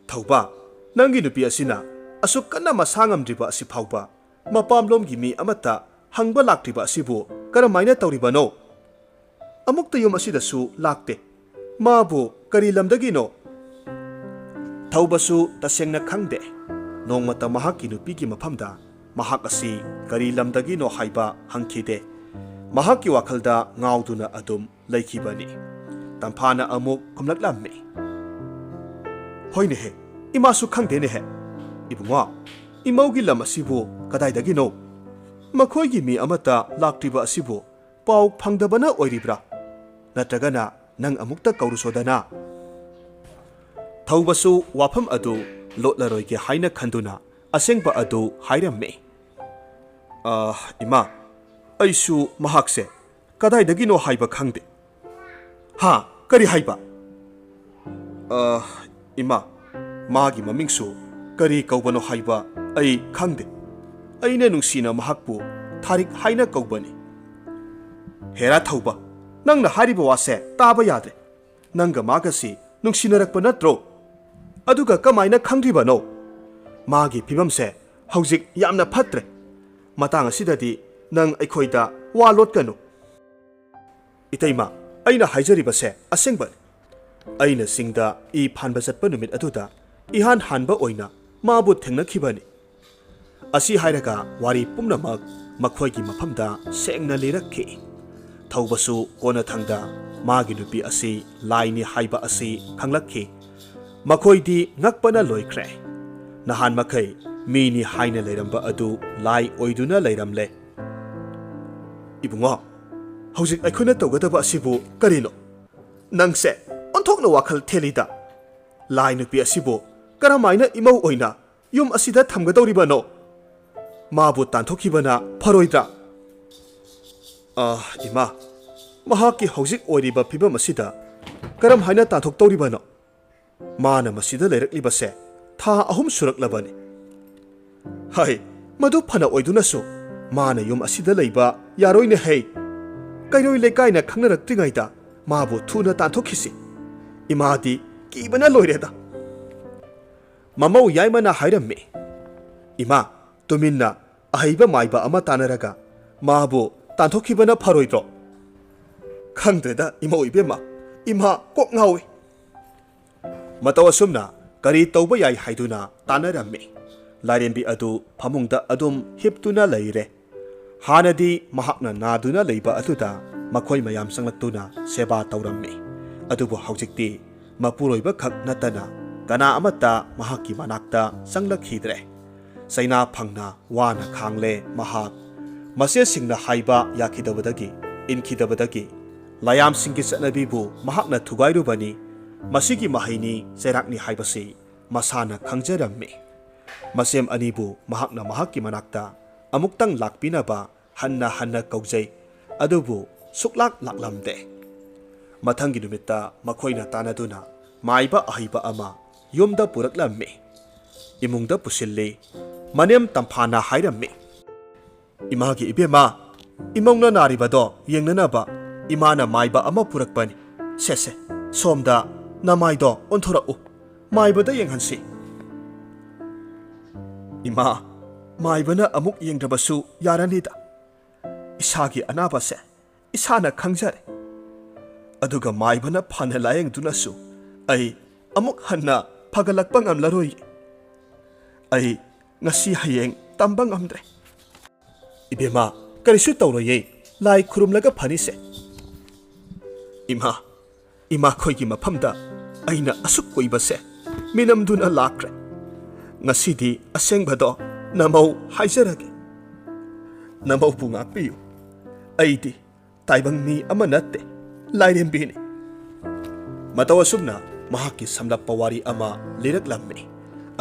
"ꯊꯧꯕ, ꯅꯪꯒꯤ ꯅꯨꯄꯤ ꯑꯁꯤꯅ ꯑꯁꯨꯛ ꯀꯟꯅ ꯃꯁꯥ ꯉꯝꯗ꯭ꯔꯤꯕ ꯑꯁꯤ ꯐꯥꯎꯕ ꯃꯄꯥꯝꯂꯣꯝꯒꯤ ꯃꯤ ꯑꯃꯠꯇ ꯍꯪꯕ ꯂꯥꯛꯇ꯭ꯔꯤꯕ ꯑꯁꯤꯕꯨ ꯀꯔꯝꯍꯥꯏꯅ ꯇꯧꯔꯤꯕꯅꯣ? ꯑꯃꯨꯛꯇ ꯌꯨꯝ ꯑꯁꯤꯗꯁꯨ ꯂꯥꯛꯇꯦ꯫ ꯃꯥꯕꯨ ꯀꯔꯤ ꯂꯝꯗꯒꯤꯅꯣ?" ꯊꯧꯕꯁꯨ ꯇꯁꯦꯡꯅ ꯈꯪꯗꯦ꯫ ꯅꯣꯡꯃꯇ ꯃꯍꯥꯛꯀꯤ ꯅꯨꯄꯤꯒꯤ ꯃꯐꯝꯗ ꯃꯍꯥꯛ ꯑꯁꯤ ꯀꯔꯤ ꯂꯝꯗꯒꯤꯅꯣ ꯍꯥꯏꯕ ꯍꯪꯈꯤꯗꯦ꯫ ꯃꯍꯥꯛꯀꯤ ꯋꯥꯈꯜꯗ ꯉꯥꯎꯗꯨꯅ ꯑꯗꯨꯝ ꯂꯩꯈꯤꯕꯅꯤ꯫ ꯇꯝꯐꯥꯅ ꯑꯃꯨꯛ ꯈꯨꯝꯂꯛꯂꯝꯃꯤ, "ꯍꯣꯏꯅꯦꯍꯦ, ꯏꯃꯥꯁꯨ ꯈꯪꯗꯦꯅꯦꯍꯦ꯫ ꯏꯕꯨꯡꯉꯣ, ꯏꯃꯧꯒꯤ ꯂꯝ ꯑꯁꯤꯕꯨ ꯀꯗꯥꯏꯗꯒꯤꯅꯣ? ꯃꯈꯣꯏꯒꯤ ꯃꯤ ꯑꯃꯠꯇ ꯂꯥꯛꯇ꯭ꯔꯤꯕ ꯑꯁꯤꯕꯨ ꯄꯥꯎ ꯐꯪꯗꯕꯅ ꯑꯣꯏꯔꯤꯕ꯭ꯔꯥ? ꯅꯠꯇ꯭ꯔꯒꯅ ꯅꯪ ꯑꯃꯨꯛꯇ ꯀꯧꯔꯨꯁꯣꯗꯅ?" ꯊꯧꯕꯁꯨ ꯋꯥꯐꯝ ꯑꯗꯨ ꯂꯣꯠꯂꯔꯣꯏꯒꯦ ꯍꯥꯏꯅ ꯈꯟꯗꯨꯅ ꯑꯁꯦꯡꯕ ꯑꯗꯨ ꯍꯥꯏꯔꯝꯃꯤ꯫ "ꯑ, ꯏꯃꯥ, ꯑꯩꯁꯨ ꯃꯍꯥꯛꯁꯦ ꯀꯗꯥꯏꯗꯒꯤꯅꯣ ꯍꯥꯏꯕ ꯈꯪꯗꯦ꯫" "ꯍꯥ? ꯀꯔꯤ ꯍꯥꯏꯕ?" "ꯑ, ꯏꯃꯥ, ꯃꯥꯒꯤ ꯃꯃꯤꯡꯁꯨ ꯀꯔꯤ ꯀꯧꯕꯅꯣ ꯍꯥꯏꯕ ꯑꯩ ꯈꯪꯗꯦ꯫ ꯑꯩꯅ ꯅꯨꯡꯁꯤꯅ ꯃꯍꯥꯛꯄꯨ ꯊꯥꯔꯤꯛ ꯍꯥꯏꯅ ꯀꯧꯕꯅꯤ꯫" "ꯍꯦꯔꯥ ꯊꯧꯕ, ꯅꯪꯅ ꯍꯥꯏꯔꯤꯕ ꯋꯥꯁꯦ ꯇꯥꯕ ꯌꯥꯗ꯭ꯔꯦ꯫ ꯅꯪꯒ ꯃꯥꯒꯁꯤ ꯅꯨꯡꯁꯤꯅꯔꯛꯄ ꯅꯠꯇ꯭ꯔꯣ? ꯑꯗꯨꯒ ꯀꯃꯥꯏꯅ ꯈꯪꯗ꯭ꯔꯤꯕꯅꯣ? ꯃꯥꯒꯤ ꯐꯤꯕꯝꯁꯦ ꯍꯧꯖꯤꯛ ꯌꯥꯝꯅ ꯐꯠꯇ꯭ꯔꯦ꯫ ꯃꯇꯥꯡ ꯑꯁꯤꯗꯗꯤ ꯅꯪ ꯑꯩꯈꯣꯏꯗ ꯋꯥ ꯂꯣꯠꯀꯅꯨ꯫" "ꯏꯇꯩꯃ, ꯑꯩꯅ ꯍꯥꯏꯖꯔꯤꯕꯁꯦ ꯑꯁꯦꯡꯕꯅꯤ꯫ ꯑꯩꯅ ꯆꯤꯡꯗ ꯏ ꯐꯥꯟꯕ ꯆꯠꯄ ꯅꯨꯃꯤꯠ ꯑꯗꯨꯗ ꯏꯍꯥꯟ ꯍꯥꯟꯕ ꯑꯣꯏꯅ ꯃꯥꯕꯨ ꯊꯦꯡꯅꯈꯤꯕꯅꯤ꯫" ꯑꯁꯤ ꯍꯥꯏꯔꯒ ꯋꯥꯔꯤ ꯄꯨꯝꯅꯃꯛ ꯃꯈꯣꯏꯒꯤ ꯃꯐꯝꯗ ꯁꯦꯡꯅ ꯂꯤꯔꯛꯈꯤ꯫ ꯊꯧꯕꯁꯨ ꯀꯣꯟꯅꯊꯪꯗ ꯃꯥꯒꯤ ꯅꯨꯄꯤ ꯑꯁꯤ ꯂꯥꯏꯅꯤ ꯍꯥꯏꯕ ꯑꯁꯤ ꯈꯪꯂꯛꯈꯤ꯫ ꯃꯈꯣꯏꯗꯤ ꯉꯛꯄꯅ ꯂꯣꯏꯈ꯭ꯔꯦ꯫ ꯅꯍꯥꯟ ꯃꯈꯩ ꯃꯤꯅꯤ ꯍꯥꯏꯅ ꯂꯩꯔꯝꯕ ꯑꯗꯨ ꯂꯥꯏ ꯑꯣꯏꯗꯨꯅ ꯂꯩꯔꯝꯂꯦ꯫ "ꯏꯕꯨꯡꯉꯣ, ꯍꯧꯖꯤꯛ ꯑꯩꯈꯣꯏꯅ ꯇꯧꯒꯗꯕ ꯑꯁꯤꯕꯨ ꯀꯔꯤꯅꯣ? ꯅꯪꯁꯦ ꯑꯣꯟꯊꯣꯛꯅ ꯋꯥꯈꯜ ꯊꯦꯜꯂꯤꯗ꯫ ꯂꯥꯏ ꯅꯨꯄꯤ ꯑꯁꯤꯕꯨ ꯀꯔꯝꯍꯥꯏꯅ ꯏꯃꯧ ꯑꯣꯏꯅ ꯌꯨꯝ ꯑꯁꯤꯗ ꯊꯝꯒꯗꯧꯔꯤꯕꯅꯣ? ꯃꯥꯕꯨ ꯇꯥꯟꯊꯣꯛꯈꯤꯕꯅ ꯐꯔꯣꯏꯗ꯭ꯔꯥ?" ꯑꯥ, ꯏꯃꯥ, ꯃꯍꯥꯛꯀꯤ ꯍꯧꯖꯤꯛ ꯑꯣꯏꯔꯤꯕ ꯐꯤꯕꯝ ꯑꯁꯤꯗ ꯀꯔꯝ ꯍꯥꯏꯅ ꯇꯥꯟꯊꯣꯛꯇꯧꯔꯤꯕꯅꯣ? ꯃꯥꯅ ꯃꯁꯤꯗ ꯂꯩꯔꯛꯂꯤꯕꯁꯦ ꯊꯥ ꯑꯍꯨꯝ ꯁꯨꯔꯛꯂꯕꯅꯤ꯫ ꯍꯥꯏ, ꯃꯗꯨ ꯐꯅ ꯑꯣꯏꯗꯨꯅꯁꯨ ꯃꯥꯅ ꯌꯨꯝ ꯑꯁꯤꯗ ꯂꯩꯕ ꯌꯥꯔꯣꯏꯅꯦ ꯍꯩ꯫ ꯀꯩꯔꯣꯏ ꯂꯩꯀꯥꯏꯅ ꯈꯪꯅꯔꯛꯇ꯭ꯔꯤꯉꯩꯗ ꯃꯥꯕꯨ ꯊꯨꯅ ꯇꯥꯟꯊꯣꯛꯈꯤꯁꯤ꯫ ꯏꯃꯥꯗꯤ ꯀꯤꯕꯅ ꯂꯣꯏꯔꯦꯗ꯫ ꯃꯃꯧ ꯌꯥꯏꯃꯅ ꯍꯥꯏꯔꯝꯃꯤ, "ꯏꯃꯥ, ꯇꯨꯃꯤꯟꯅ ꯑꯍꯩꯕ ꯃꯥꯏꯕ ꯑꯃ ꯇꯥꯟꯅꯔꯒ ꯃꯥꯕꯨ ꯇꯥꯟꯊꯣꯛꯈꯤꯕꯅ ꯐꯔꯣꯏꯗ꯭ꯔꯣ?" "ꯈꯪꯗ꯭ꯔꯦꯗ ꯏꯃꯧ ꯏꯕꯦꯝꯃ, ꯏꯃꯥ ꯀꯣꯛ ꯉꯥꯎꯏ꯫" ꯃꯇꯧ ꯑꯁꯨꯝꯅ ꯀꯔꯤ ꯇꯧꯕ ꯌꯥꯏ ꯍꯥꯏꯗꯨꯅ ꯇꯥꯟꯅꯔꯝꯃꯤ꯫ ꯂꯥꯏꯔꯦꯝꯕꯤ ꯑꯗꯨ ꯐꯃꯨꯡꯗ ꯑꯗꯨꯝ ꯍꯤꯞꯇꯨꯅ ꯂꯩꯔꯦ꯫ ꯍꯥꯟꯅꯗꯤ ꯃꯍꯥꯛꯅ ꯅꯥꯗꯨꯅ ꯂꯩꯕ ꯑꯗꯨꯗ ꯃꯈꯣꯏ ꯃꯌꯥꯝ ꯆꯪꯂꯛꯇꯨꯅ ꯁꯦꯕꯥ ꯇꯧꯔꯝꯃꯤ꯫ ꯑꯗꯨꯕꯨ ꯍꯧꯖꯤꯛꯇꯤ ꯃꯄꯨꯔꯣꯏꯕ ꯈꯛ ꯅꯠꯇꯅ ꯀꯅꯥ ꯑꯃꯠꯇ ꯃꯍꯥꯛꯀꯤ ꯃꯅꯥꯛꯇ ꯆꯪꯂꯛꯈꯤꯗ꯭ꯔꯦ꯫ ꯆꯩꯅꯥ ꯐꯪꯅ ꯋꯥꯅ ꯈꯥꯡꯂꯦ ꯃꯍꯥꯛ꯫ ꯃꯆꯦꯁꯤꯡꯅ ꯍꯥꯏꯕ ꯌꯥꯈꯤꯗꯕꯗꯒꯤ, ꯏꯟꯈꯤꯗꯕꯗꯒꯤ, ꯂꯥꯌꯥꯝꯁꯤꯡꯒꯤ ꯆꯠꯅꯕꯤꯕꯨ ꯃꯍꯥꯛꯅ ꯊꯨꯒꯥꯏꯔꯨꯕꯅꯤ꯫ ꯃꯁꯤꯒꯤ ꯃꯍꯩꯅꯤ ꯆꯩꯔꯥꯛꯅꯤ ꯍꯥꯏꯕꯁꯤ ꯃꯁꯥꯅ ꯈꯪꯖꯔꯝꯃꯤ꯫ ꯃꯁꯦꯝ ꯑꯅꯤꯕꯨ ꯃꯍꯥꯛꯅ ꯃꯍꯥꯛꯀꯤ ꯃꯅꯥꯛꯇ ꯑꯃꯨꯛꯇꯪ ꯂꯥꯛꯄꯤꯅꯕ ꯍꯟꯅ ꯍꯟꯅ ꯀꯧꯖꯩ, ꯑꯗꯨꯕꯨ ꯁꯨꯛꯂꯥꯛ ꯂꯥꯛꯂꯝꯗꯦ꯫ ꯃꯊꯪꯒꯤ ꯅꯨꯃꯤꯠꯇ ꯃꯈꯣꯏꯅ ꯇꯥꯟꯅꯗꯨꯅ ꯃꯥꯏꯕ ꯑꯍꯩꯕ ꯑꯃ ꯌꯨꯝꯗ ꯄꯨꯔꯛꯂꯝꯃꯤ꯫ ꯏꯃꯨꯡꯗ ꯄꯨꯁꯤꯜꯂꯤ꯫ ꯃꯅꯦꯝ ꯇꯝꯐꯥꯅ ꯍꯥꯏꯔꯝꯃꯤ, "ꯏꯃꯥꯒꯤ ꯏꯕꯦꯝꯃ, ꯏꯃꯧꯅ ꯅꯥꯔꯤꯕꯗꯣ ꯌꯦꯡꯅꯅꯕ ꯏꯃꯥꯅ ꯃꯥꯏꯕ ꯑꯃ ꯄꯨꯔꯛꯄꯅꯤ꯫ ꯁꯦ ꯁꯦ, ꯁꯣꯝꯗ ꯅꯃꯥꯏꯗꯣ ꯑꯣꯟꯊꯣꯔꯛꯎ, ꯃꯥꯏꯕꯗ ꯌꯦꯡꯍꯟꯁꯤ꯫" "ꯏꯃꯥ, ꯃꯥꯏꯕꯅ ꯑꯃꯨꯛ ꯌꯦꯡꯗ꯭ꯔꯕꯁꯨ ꯌꯥꯔꯅꯤꯗ꯫ ꯏꯁꯥꯒꯤ ꯑꯅꯥꯕꯁꯦ ꯏꯁꯥꯅ ꯈꯪꯖꯔꯦ꯫ ꯑꯗꯨꯒ ꯃꯥꯏꯕꯅ ꯐꯅ ꯂꯥꯌꯦꯡꯗꯨꯅꯁꯨ ꯑꯩ ꯑꯃꯨꯛ ꯍꯟꯅ ꯐꯒꯠꯂꯛꯄ ꯉꯝꯂꯔꯣꯏ꯫ ꯑꯩ ꯉꯁꯤ ꯍꯌꯦꯡ ꯇꯝꯕ ꯉꯝꯗ꯭ꯔꯦ꯫" "ꯏꯕꯦꯝꯃ, ꯀꯔꯤꯁꯨ ꯇꯧꯔꯣꯏꯌꯦ꯫ ꯂꯥꯏ ꯈꯨꯔꯨꯝꯂꯒ ꯐꯅꯤꯁꯦ꯫" "ꯏꯃꯥ, ꯏꯃꯥꯈꯣꯏꯒꯤ ꯃꯐꯝꯗ ꯑꯩꯅ ꯑꯁꯨꯛ ꯀꯨꯏꯕꯁꯦ ꯃꯤꯅꯝꯗꯨꯅ ꯂꯥꯛꯈ꯭ꯔꯦ꯫ ꯉꯁꯤꯗꯤ ꯑꯁꯦꯡꯕꯗꯣ ꯅꯃꯧ ꯍꯥꯏꯖꯔꯒꯦ꯫ ꯅꯃꯧꯕꯨ ꯉꯥꯛꯄꯤꯌꯨ꯫ ꯑꯩꯗꯤ ꯇꯥꯏꯕꯪ ꯃꯤ ꯑꯃ ꯅꯠꯇꯦ, ꯂꯥꯏꯔꯦꯝꯕꯤꯅꯤ꯫" ꯃꯇꯧ ꯑꯁꯨꯝꯅ ꯃꯍꯥꯛꯀꯤ ꯁꯝꯂꯞꯄ ꯋꯥꯔꯤ ꯑꯃ ꯂꯤꯔꯛꯂꯝꯃꯤ꯫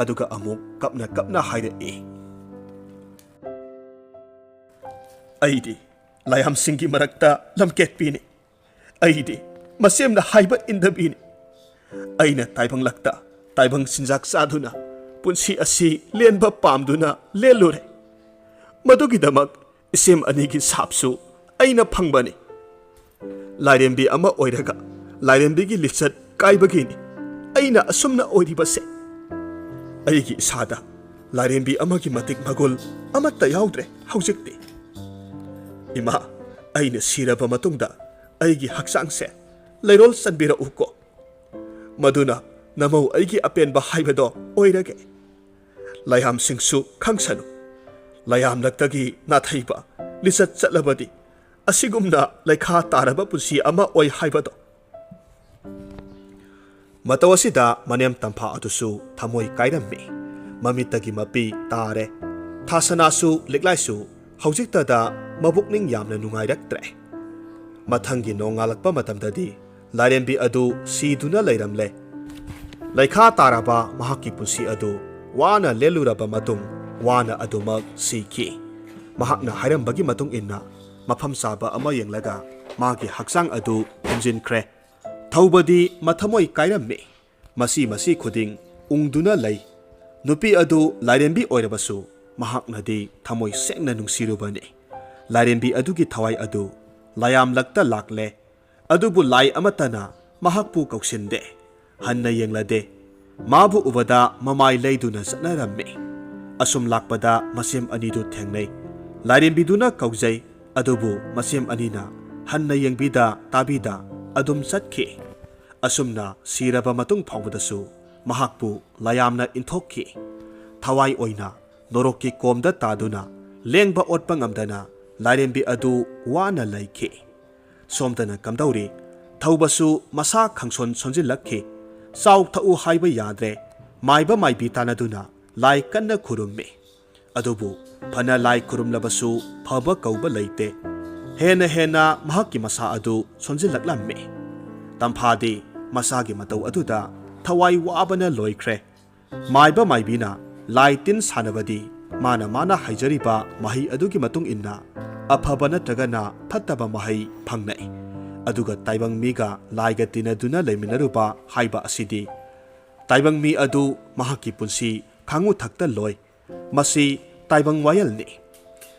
ꯑꯗꯨꯒ ꯑꯃꯨꯛ ꯀꯞꯅ ꯀꯞꯅ ꯍꯥꯏꯔꯛꯏ, "ꯑꯩꯗꯤ ꯂꯥꯏꯌꯥꯝꯁꯤꯡꯒꯤ ꯃꯔꯛꯇ ꯂꯝꯀꯦꯠꯄꯤꯅꯤ꯫ ꯑꯩꯗꯤ ꯃꯁꯦꯝꯅ ꯍꯥꯏꯕ ꯏꯟꯗꯕꯤꯅꯤ꯫ ꯑꯩꯅ ꯇꯥꯏꯕꯪꯂꯛꯇ ꯇꯥꯏꯕꯪ ꯆꯤꯟꯖꯥꯛ ꯆꯥꯗꯨꯅ ꯄꯨꯟꯁꯤ ꯑꯁꯤ ꯂꯦꯟꯕ ꯄꯥꯝꯗꯨꯅ ꯂꯦꯜꯂꯨꯔꯦ꯫ ꯃꯗꯨꯒꯤꯗꯃꯛ ꯏꯁꯦꯝ ꯑꯅꯤꯒꯤ ꯁꯥꯞꯁꯨ ꯑꯩꯅ ꯐꯪꯕꯅꯤ꯫ ꯂꯥꯏꯔꯦꯝꯕꯤ ꯑꯃ ꯑꯣꯏꯔꯒ ꯂꯥꯏꯔꯦꯝꯕꯤꯒꯤ ꯂꯤꯆꯠ ꯀꯥꯏꯕꯒꯤꯅꯤ ꯑꯩꯅ ꯑꯁꯨꯝꯅ ꯑꯣꯏꯔꯤꯕꯁꯦ꯫ ꯑꯩꯒꯤ ꯏꯁꯥꯗ ꯂꯥꯏꯔꯦꯝꯕꯤ ꯑꯃꯒꯤ ꯃꯇꯤꯛ ꯃꯒꯨꯜ ꯑꯃꯠꯇ ꯌꯥꯎꯗ꯭ꯔꯦ ꯍꯧꯖꯤꯛꯇꯤ꯫ ꯏꯃꯥ, ꯑꯩꯅ ꯁꯤꯔꯕ ꯃꯇꯨꯡꯗ ꯑꯩꯒꯤ ꯍꯛꯆꯥꯡꯁꯦ ꯂꯩꯔꯣꯜ ꯆꯟꯕꯤꯔꯛꯎꯀꯣ꯫ ꯃꯗꯨꯅ ꯅꯃꯧ ꯑꯩꯒꯤ ꯑꯄꯦꯟꯕ ꯍꯥꯏꯕꯗꯣ ꯑꯣꯏꯔꯒꯦ꯫ ꯂꯥꯏꯌꯥꯝꯁꯤꯡꯁꯨ ꯈꯪꯁꯅꯨ꯫ ꯂꯥꯏꯌꯥꯝꯂꯛꯇꯒꯤ ꯅꯥꯊꯩꯕ ꯂꯤꯆꯠ ꯆꯠꯂꯕꯗꯤ ꯑꯁꯤꯒꯨꯝꯅ ꯂꯩꯈꯥ ꯇꯥꯔꯕ ꯄꯨꯟꯁꯤ ꯑꯃ ꯑꯣꯏ ꯍꯥꯏꯕꯗꯣ꯫ ꯃꯇꯧ ꯑꯁꯤꯗ ꯃꯅꯦꯝ ꯇꯝꯐꯥ ꯑꯗꯨꯁꯨ ꯊꯃꯣꯏ ꯀꯥꯏꯔꯝꯃꯤ꯫ ꯃꯃꯤꯠꯇꯒꯤ ꯃꯄꯤ ꯇꯥꯔꯦ꯫ ꯊꯥꯁꯅꯥꯁꯨ ꯂꯤꯛꯂꯥꯏꯁꯨ ꯍꯧꯖꯤꯛꯇꯗ ꯃꯕꯨꯛꯅꯤꯡ ꯌꯥꯝꯅ ꯅꯨꯡꯉꯥꯏꯔꯛꯇ꯭ꯔꯦ꯫ ꯃꯊꯪꯒꯤ ꯅꯣꯡꯉꯥꯜꯂꯛꯄ ꯃꯇꯝꯗꯗꯤ ꯂꯥꯏꯔꯦꯝꯕꯤ ꯑꯗꯨ ꯁꯤꯗꯨꯅ ꯂꯩꯔꯝꯂꯦ꯫ ꯂꯩꯈꯥ ꯇꯥꯔꯕ ꯃꯍꯥꯛꯀꯤ ꯄꯨꯟꯁꯤ ꯑꯗꯨ ꯋꯥꯅ ꯂꯦꯜꯂꯨꯔꯕ ꯃꯇꯨꯡ ꯋꯥꯅ ꯑꯗꯨꯃꯛ ꯁꯤꯈꯤ꯫ ꯃꯍꯥꯛꯅ ꯍꯥꯏꯔꯝꯕꯒꯤ ꯃꯇꯨꯡ ꯏꯟꯅ ꯃꯐꯝ ꯆꯥꯕ ꯑꯃ ꯌꯦꯡꯂꯒ ꯃꯥꯒꯤ ꯍꯛꯆꯥꯡ ꯑꯗꯨ ꯐꯨꯝꯖꯤꯟꯈ꯭ꯔꯦ꯫ ꯊꯧꯕꯗꯤ ꯃꯊꯃꯣꯏ ꯀꯥꯏꯔꯝꯃꯤ꯫ ꯃꯁꯤ ꯃꯁꯤ ꯈꯨꯗꯤꯡ ꯎꯪꯗꯨꯅ ꯂꯩ꯫ ꯅꯨꯄꯤ ꯑꯗꯨ ꯂꯥꯏꯔꯦꯝꯕꯤ ꯑꯣꯏꯔꯕꯁꯨ ꯃꯍꯥꯛꯅꯗꯤ ꯊꯃꯣꯏ ꯁꯦꯡꯅ ꯅꯨꯡꯁꯤꯔꯨꯕꯅꯤ꯫ ꯂꯥꯏꯔꯦꯝꯕꯤ ꯑꯗꯨꯒꯤ ꯊꯋꯥꯏ ꯑꯗꯨ ꯂꯥꯏꯌꯥꯝꯂꯛꯇ ꯂꯥꯛꯂꯦ꯫ ꯑꯗꯨꯕꯨ ꯂꯥꯏ ꯑꯃꯠꯇꯅ ꯃꯍꯥꯛꯄꯨ ꯀꯧꯁꯤꯟꯗꯦ꯫ ꯍꯟꯅ ꯌꯦꯡꯂꯗꯦ꯫ ꯃꯥꯕꯨ ꯎꯕꯗ ꯃꯃꯥꯏ ꯂꯩꯗꯨꯅ ꯆꯠꯅꯔꯝꯃꯤ꯫ ꯑꯁꯨꯝ ꯂꯥꯛꯄꯗ ꯃꯁꯦꯝ ꯑꯅꯤꯗꯨ ꯊꯦꯡꯅꯩ꯫ ꯂꯥꯏꯔꯦꯝꯕꯤꯗꯨꯅ ꯀꯧꯖꯩ, ꯑꯗꯨꯕꯨ ꯃꯁꯦꯝ ꯑꯅꯤꯅ ꯍꯟꯅ ꯌꯦꯡꯕꯤꯗ ꯇꯥꯕꯤꯗ ꯑꯗꯨꯝ ꯆꯠꯈꯤ꯫ ꯑꯁꯨꯝꯅ ꯁꯤꯔꯕ ꯃꯇꯨꯡ ꯐꯥꯎꯕꯗꯁꯨ ꯃꯍꯥꯛꯄꯨ ꯂꯥꯏꯌꯥꯝꯅ ꯏꯟꯊꯣꯛꯈꯤ꯫ ꯊꯋꯥꯏ ꯑꯣꯏꯅ ꯅꯣꯔꯣꯛꯀꯤ ꯀꯣꯝꯗ ꯇꯥꯗꯨꯅ ꯂꯦꯡꯕ ꯑꯣꯠꯄ ꯉꯝꯗꯅ ꯂꯥꯏꯔꯦꯝꯕꯤ ꯑꯗꯨ ꯋꯥꯅ ꯂꯩꯈꯤ꯫ ꯁꯣꯝꯗꯅ ꯀꯝꯗꯧꯔꯤ? ꯊꯧꯕꯁꯨ ꯃꯁꯥ ꯈꯪꯁꯣꯟ ꯁꯣꯟꯖꯤꯜꯂꯛꯈꯤ꯫ ꯆꯥꯎ ꯊꯛꯎ ꯍꯥꯏꯕ ꯌꯥꯗ꯭ꯔꯦ꯫ ꯃꯥꯏꯕ ꯃꯥꯏꯕꯤ ꯇꯥꯟꯅꯗꯨꯅ ꯂꯥꯏ ꯀꯟꯅ ꯈꯨꯔꯨꯝꯃꯤ꯫ ꯑꯗꯨꯕꯨ ꯐꯅ ꯂꯥꯏ ꯈꯨꯔꯨꯝꯂꯕꯁꯨ ꯐꯕ ꯀꯧꯕ ꯂꯩꯇꯦ꯫ ꯍꯦꯟꯅ ꯍꯦꯟꯅ ꯃꯍꯥꯛꯀꯤ ꯃꯁꯥ ꯑꯗꯨ ꯁꯣꯟꯖꯤꯜꯂꯛꯂꯝꯃꯤ꯫ ꯇꯝꯐꯥꯗꯤ ꯃꯁꯥꯒꯤ ꯃꯇꯧ ꯑꯗꯨꯗ ꯊꯋꯥꯏ ꯋꯥꯕꯅ ꯂꯣꯏꯈ꯭ꯔꯦ꯫ ꯃꯥꯏꯕ ꯃꯥꯏꯕꯤꯅ ꯂꯥꯏ ꯇꯤꯟ ꯁꯥꯟꯅꯕꯗꯤ ꯃꯥꯅ ꯃꯥꯅ ꯍꯩꯖꯔꯤꯕ ꯃꯍꯩ ꯑꯗꯨꯒꯤ ꯃꯇꯨꯡ ꯏꯟꯅ ꯑꯐꯕ ꯅꯠꯇ꯭ꯔꯒꯅ ꯐꯠꯇꯕ ꯃꯍꯩ ꯐꯪꯅꯩ꯫ ꯑꯗꯨꯒ ꯇꯥꯏꯕꯪ ꯃꯤꯒ ꯂꯥꯏꯒ ꯇꯤꯟꯅꯗꯨꯅ ꯂꯩꯃꯤꯟꯅꯔꯨꯕ ꯍꯥꯏꯕ ꯑꯁꯤꯗꯤ ꯇꯥꯏꯕꯪ ꯃꯤ ꯑꯗꯨ ꯃꯍꯥꯛꯀꯤ ꯄꯨꯟꯁꯤ ꯈꯥꯡꯉꯨ ꯊꯛꯇ ꯂꯣꯏ꯫ ꯃꯁꯤ ꯇꯥꯏꯕꯪ ꯋꯥꯌꯦꯜꯅꯤ꯫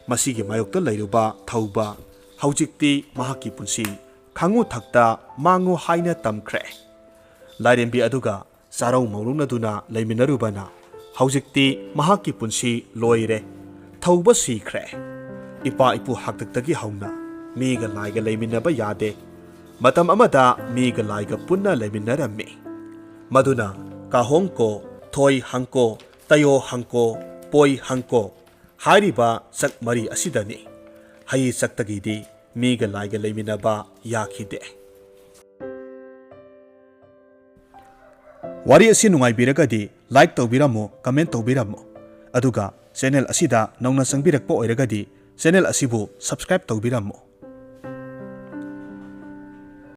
ꯃꯁꯤꯒꯤ ꯃꯥꯌꯣꯛꯇ ꯂꯩꯔꯨꯕ ꯊꯧꯕ ꯍꯧꯖꯤꯛꯇꯤ ꯃꯍꯥꯛꯀꯤ ꯄꯨꯟꯁꯤ ꯈꯥꯡꯉꯨ ꯊꯛꯇ ꯃꯥꯡꯉꯨ ꯍꯥꯏꯅ ꯇꯝꯈ꯭ꯔꯦ꯫ ꯂꯥꯏꯔꯦꯝꯕꯤ ꯑꯗꯨꯒ ꯆꯥꯔꯧ ꯃꯧꯔꯧꯅꯗꯨꯅ ꯂꯩꯃꯤꯟꯅꯔꯨꯕꯅ ꯍꯧꯖꯤꯛꯇꯤ ꯃꯍꯥꯛꯀꯤ ꯄꯨꯟꯁꯤ ꯂꯣꯏꯔꯦ꯫ ꯊꯧꯕ ꯁꯤꯈ꯭ꯔꯦ꯫ ꯏꯄꯥ ꯏꯄꯨ ꯍꯥꯛꯇꯛꯇꯒꯤ ꯍꯧꯅ ꯃꯤꯒ ꯂꯥꯏꯒ ꯂꯩꯃꯤꯟꯅꯕ ꯌꯥꯗꯦ꯫ ꯃꯇꯝ ꯑꯃꯗ ꯃꯤꯒ ꯂꯥꯏꯒ ꯄꯨꯟꯅ ꯂꯩꯃꯤꯟꯅꯔꯝꯃꯤ꯫ ꯃꯗꯨꯅ ꯀꯥꯍꯣꯡꯀꯣ, ꯊꯣꯏ ꯍꯪꯀꯣ, ꯇꯌꯣ ꯍꯪꯀꯣ, ꯄꯣꯏ ꯍꯪꯀꯣ ꯍꯥꯏꯔꯤꯕ ꯆꯛ ꯃꯔꯤ ꯑꯁꯤꯗꯅꯤ꯫ ꯍꯌꯤ ꯆꯛꯇꯒꯤꯗꯤ ꯃꯤꯒ ꯂꯥꯏꯒ ꯂꯩꯃꯤꯟꯅꯕ ꯌꯥꯈꯤꯗꯦ꯫ ꯋꯥꯔꯤ ꯑꯁꯤ ꯅꯨꯡꯉꯥꯏꯕꯤꯔꯒꯗꯤ like ꯇꯧꯕꯤꯔꯝꯃꯨ, comment ꯇꯧꯕꯤꯔꯝꯃꯨ꯫ ꯑꯗꯨꯒ channel ꯑꯁꯤꯗ ꯅꯧꯅ ꯆꯪꯕꯤꯔꯛꯄ ꯑꯣꯏꯔꯒꯗꯤ channel ꯑꯁꯤꯕꯨ subscribe ꯇꯧꯕꯤꯔꯝꯃꯨ꯫